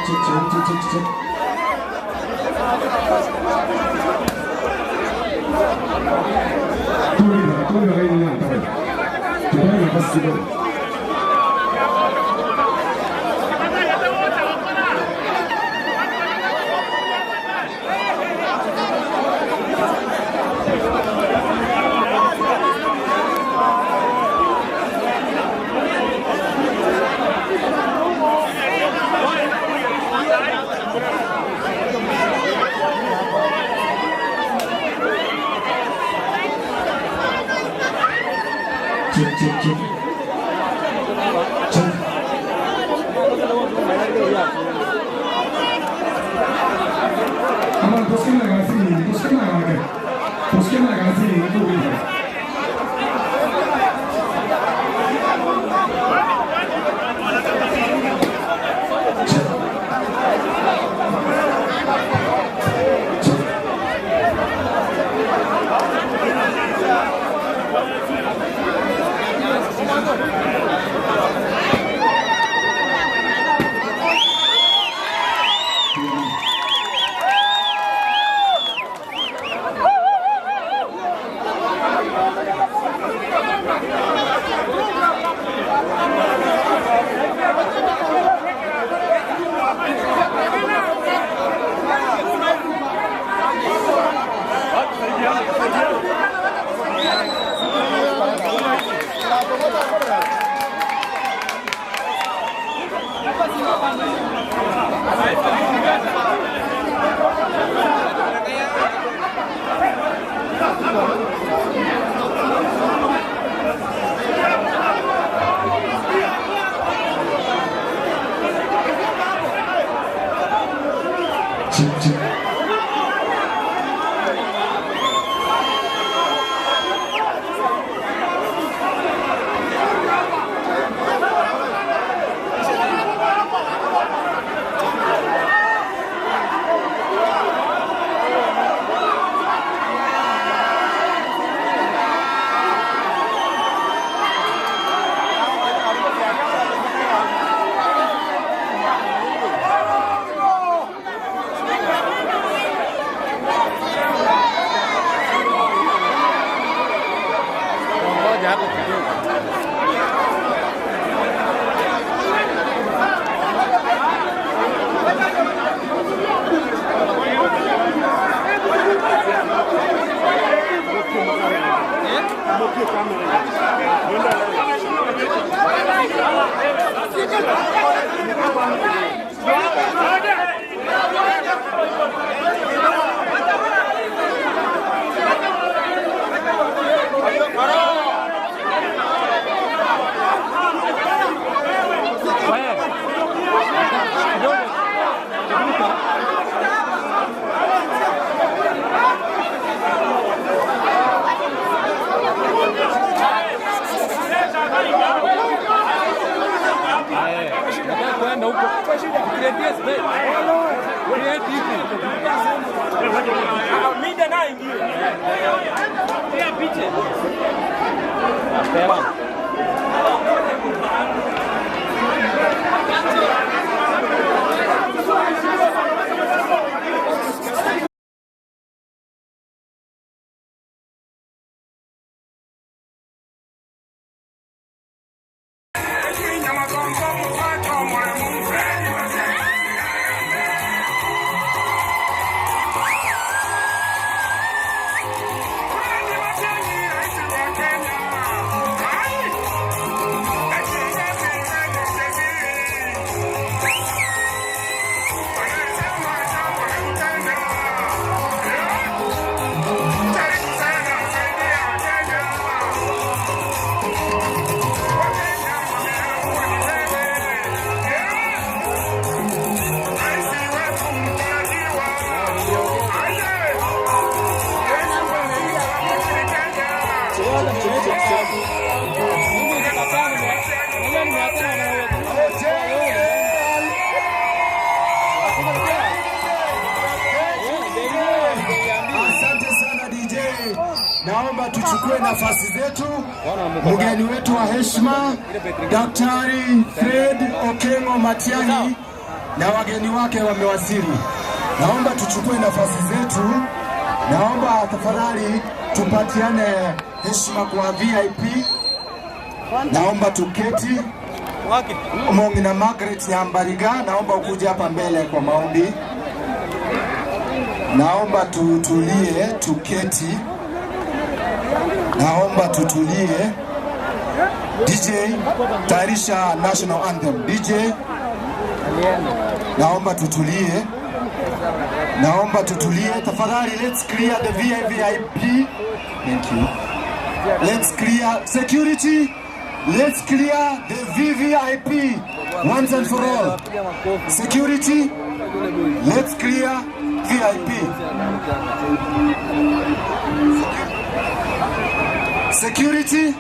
Speaker 4: check, check, check, check, check. Check, check, check. Check. Allora, possiamo ragazzini, possiamo ragazzi, possiamo ragazzini, tu guida. Check, check.
Speaker 21: Ngoja hapo kidogo.
Speaker 22: Nataka kuenda huko. Create space. Create hivi.
Speaker 21: Mida naye ingie. Pia piche.
Speaker 22: Mapema.
Speaker 1: Asante sana DJ. Naomba tuchukue tuchukue nafasi zetu. Mgeni wetu wa heshima Daktari Fred Okengo Matiang'i na wageni wake wamewasili. Naomba tuchukue nafasi zetu. Naomba tafadhali tupatiane heshima kwa VIP. Naomba tuketi. Mongina Margaret Nyambariga, naomba ukuje hapa mbele kwa maombi. Naomba tutulie, tuketi. Naomba tutulie. DJ, tayarisha national anthem. DJ, naomba tutulie. Naomba tutulie tafadhali. Let's clear the VVIP. Thank you. Let's clear security. Let's clear the VVIP once and for all. Security, let's clear VIP. Security,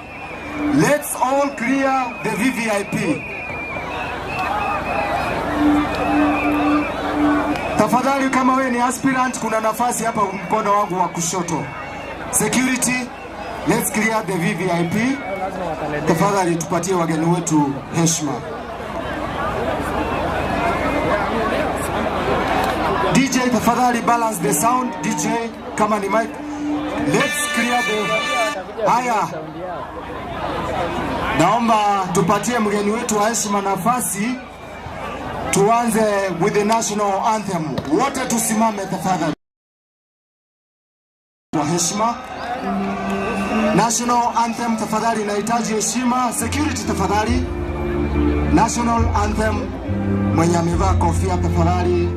Speaker 1: let's all clear the VVIP. Tafadhali kama wewe ni aspirant, kuna nafasi hapa mkono wangu wa kushoto. Security, let's clear the VVIP. Tafadhali tupatie wageni wetu heshima. DJ, tafadhali balance the sound. DJ, kama ni mic, let's clear the. Haya, naomba tupatie mgeni wetu wa heshima nafasi. Tuanze with the national anthem. Wote tusimame tafadhali kwa heshima. National anthem tafadhali, inahitaji heshima. Security tafadhali. National anthem, mwenye amevaa kofia tafadhali.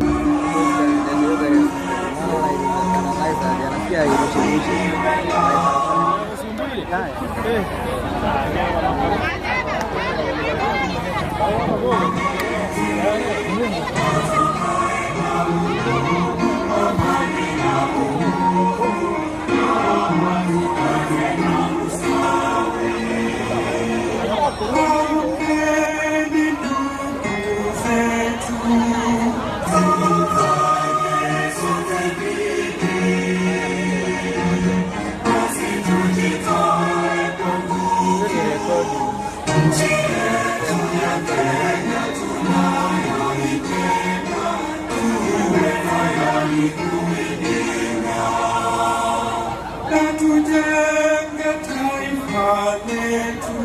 Speaker 4: Na tujenge taifa letu.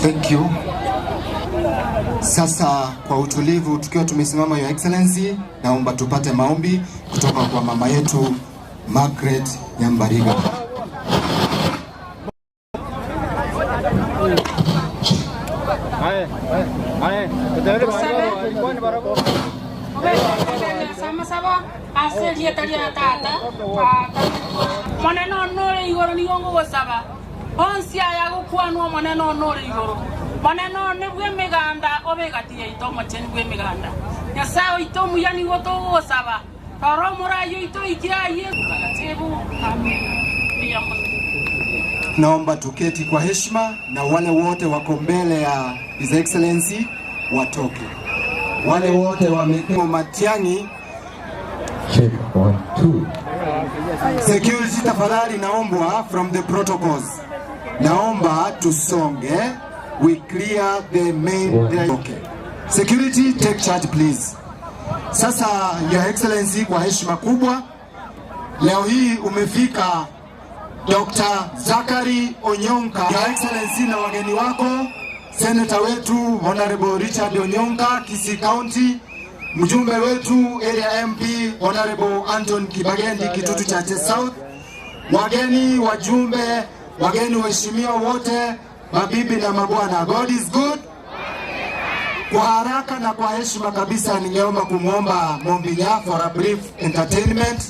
Speaker 1: Thank you. Sasa kwa utulivu tukiwa tumesimama, Your Excellency, naomba tupate maombi kutoka kwa mama yetu Margaret Nyambariga.
Speaker 5: Amasabo ase erieta ria Tata, Tata, Omonene one ore igoro nigo ngogosaba, onsi aya agokwanwa Omonene one ore igoro, Monene one bw'emeganda obe egati yaito omochenu bw'emeganda. Nyasae oito omuya nigo togogosaba, rora omorai oito oikire ayie Mtakatifu. Amina. Mbuya mono.
Speaker 1: Naomba tuketi kwa heshima na wale wote wako mbele ya His Excellency watoke. Wale wote wamekuwa Matiang'i.
Speaker 6: Check one, two.
Speaker 1: Security tafadhali, naombwa from the protocols, naomba tusonge, we clear the main. Okay. Security take charge please. Sasa Your Excellency, kwa heshima kubwa leo hii umefika Dr. Zachary Onyonka, Your Excellency na wageni wako, Senator wetu Honorable Richard Onyonka, Kisii County, mjumbe wetu area MP Honorable Anton Kibagendi, Kitutu Chache South, wageni, wajumbe, wageni waheshimiwa wote, mabibi na mabwana, God is good. Kwa haraka na kwa heshima kabisa, ningeomba kumwomba Mombinya for a brief entertainment.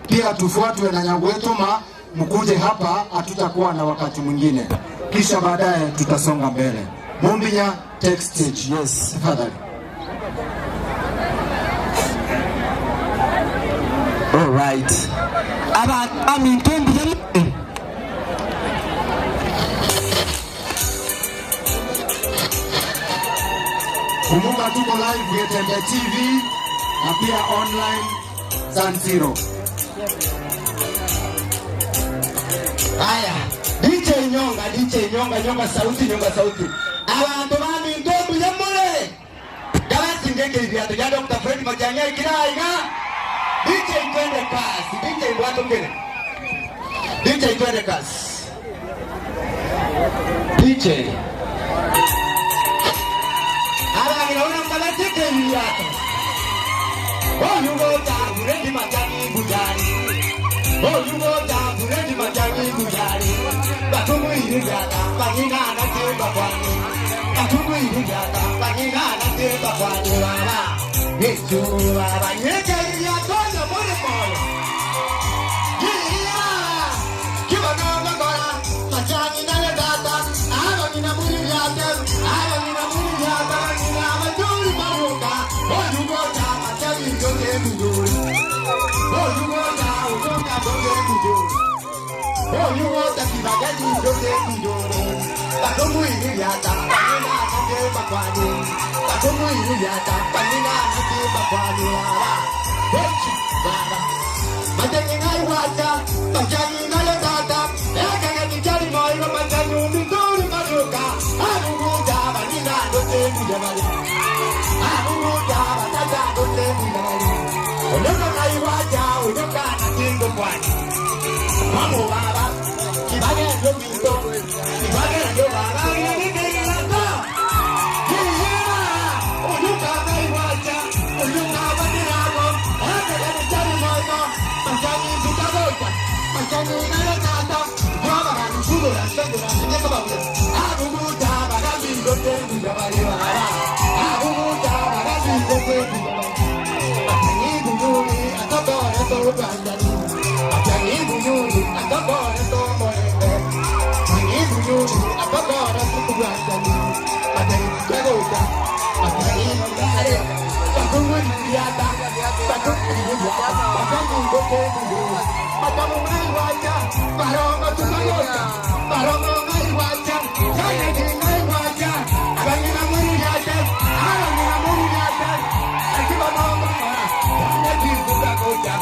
Speaker 1: Pia tufuatwe na Nyagwetoma, mkuje hapa, hatutakuwa na wakati mwingine, kisha baadaye tutasonga mbele. Mombinya, take stage. Yes, tafadhali.
Speaker 18: Alright. Abanto baminto mbuya more?
Speaker 1: Kumbuka tuko live Getembe TV na pia online San Siro.
Speaker 18: Haya, DJ Nyonga, DJ Nyonga, Nyonga sauti, Nyonga sauti. Abanto baminto mbuya more? Gabasi ngeke ibiato ya Dr. Fred Matiang'i aikire aiga. DJ twende kasi, DJ ndwatokere. DJ twende kasi. DJ. Abagira una mbalasi ke ibiato. Oh, you go down, Fred Matiang'i bujari. Oh, you go down, Fred Matiang'i bujari. Batumwiriryata, bangina na timba kwani. Batumwiriryata, bangina na timba kwani baba. Yesu baba, yeke ibiato muri moyo. Yeah, kiba na magora, Matiang'i na data, abangina muri ryata, abangina muri ryata, bangina amaduri maruka. Oh, you go down, Matiang'i ndoke bujuri. Oh, you go down, utoka ndoke bujuri. Oh, you go down, kibageni ndoke bujuri. Batumwiriryata, bangina na timba kwani. Batumwiriryata, bangina na timba kwani baba. Yesu baba. Matiang'i ngaiwacha, Matiang'i nayo tata, ekenge nichari moyo Matiang'i uminduri maruka. Abubuja bangina ndoke bujuri. Abubuja batata ndoke bujuri. Onyoka ngaiwacha, onyoka na tindo kwani. Mamo baba, kibage ndo minto, kibage ndo baba, ngeke ngeke Onyoka ngaiwacha, onyoka bandirago, ekenge nichari moyo, Matiang'i sitagocha, Matiang'i nayo tata, baba ganusugura, sengura, sengeka babuya. Abubuja bagambi ndote bujuri baba. Abubuja bagambi ndote bujuri. Matiang'i bujuri, atokore to rwanjani. Matiang'i bujuri, atokore to morembe. Matiang'i bujuri, atokore to rwanjani. Matiang'i kegocha, Matiang'i ngare. Batumwiriryata, batumwiriryata, Matiang'i ndote bujuri. Matiang'i ngaiwacha, barongo tukagocha, barongo ngaiwacha, Kennedy ngaiwacha, abangina muriryata, abangina muriryata, akiba nongo mara, Kennedy tukagocha,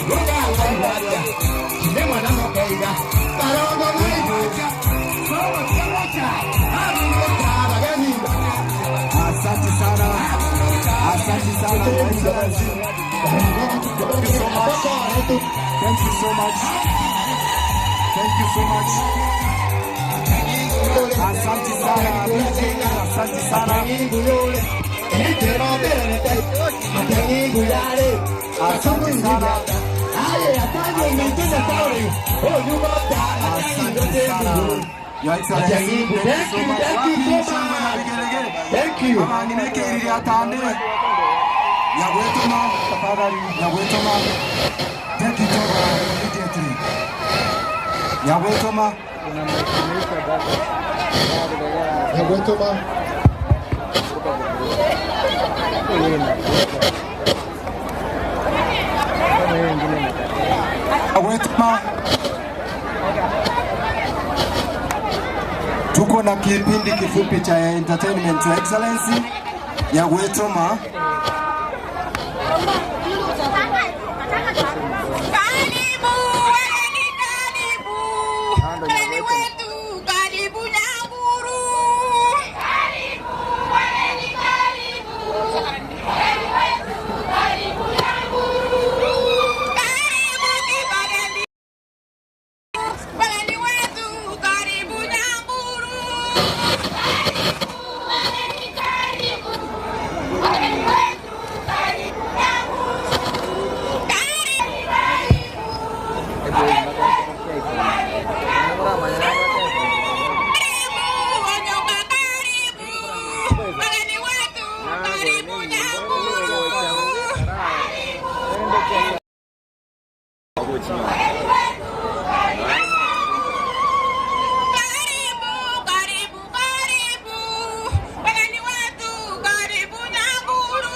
Speaker 18: ruga ngaiwacha, kine mwana mokeiga, barongo ngaiwacha, barongo tukagocha, abugocha, abageni.
Speaker 1: Asante sana. Asante sana, Your Excellency. Thank you so much. Thank you so much. Thank you so much. Asante sana, DJ. Asante sana. Asante sana. Asante sana. Your Excellency, thank you so much.
Speaker 18: Thank you so much. Thank you.
Speaker 1: Abanginekeiriria atande. Nyagwetoma, tafadhali, Nyagwetoma. Take it over immediately. Nyagwetoma.
Speaker 6: Nyagwetoma.
Speaker 1: Nyagwetoma. Tuko na kipindi kifupi cha entertainment, Your Excellency. Nyagwetoma.
Speaker 8: Karibu, wageni karibu. Wageni wetu karibu Nyanguru. Karibu, wageni karibu. Wageni wetu karibu Nyanguru. Karibu Kibageni. Wageni wetu karibu Nyanguru. Karibu, wageni karibu. Wageni wetu karibu Nyanguru. Karibu. Wageni wetu karibu Nyanguru. Karibu, karibu, karibu. Wageni wetu karibu Nyanguru.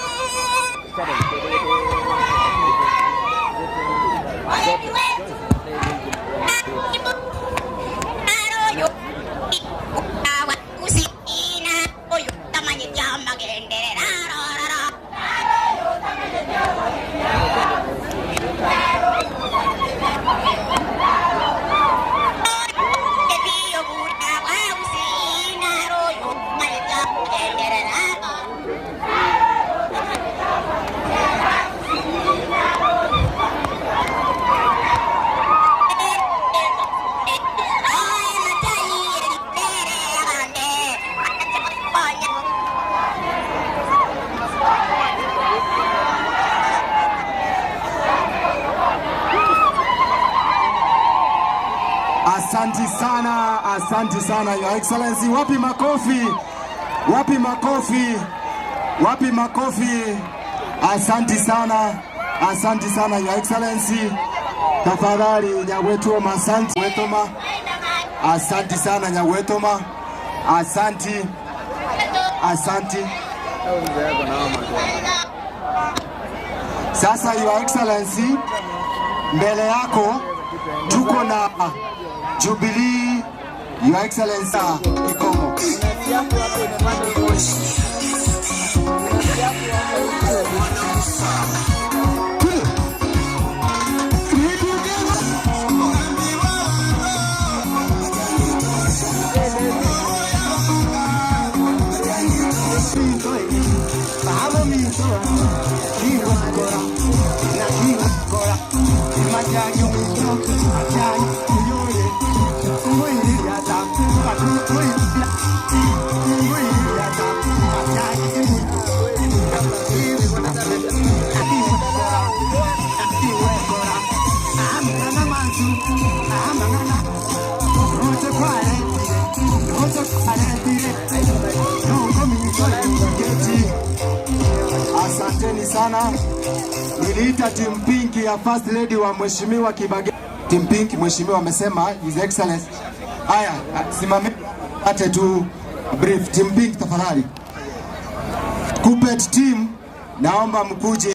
Speaker 1: Asanti sana, asanti sana Your Excellency. Wapi makofi? Wapi makofi? Wapi makofi? Asanti sana, asanti sana Your Excellency. Tafadhali Nyagwetoma, asanti Wetoma. Asanti sana Nyagwetoma. Asanti. Asanti. Sasa Your Excellency, mbele yako tuko na Jubilee, Your Excellency Ikomo. Asanteni sana. Niliita team pink ya first lady wa mheshimiwa Kibage. Team pink mheshimiwa amesema his excellence. Haya, simame ate tu brief. Team pink tafadhali. Kupet team naomba mkuje.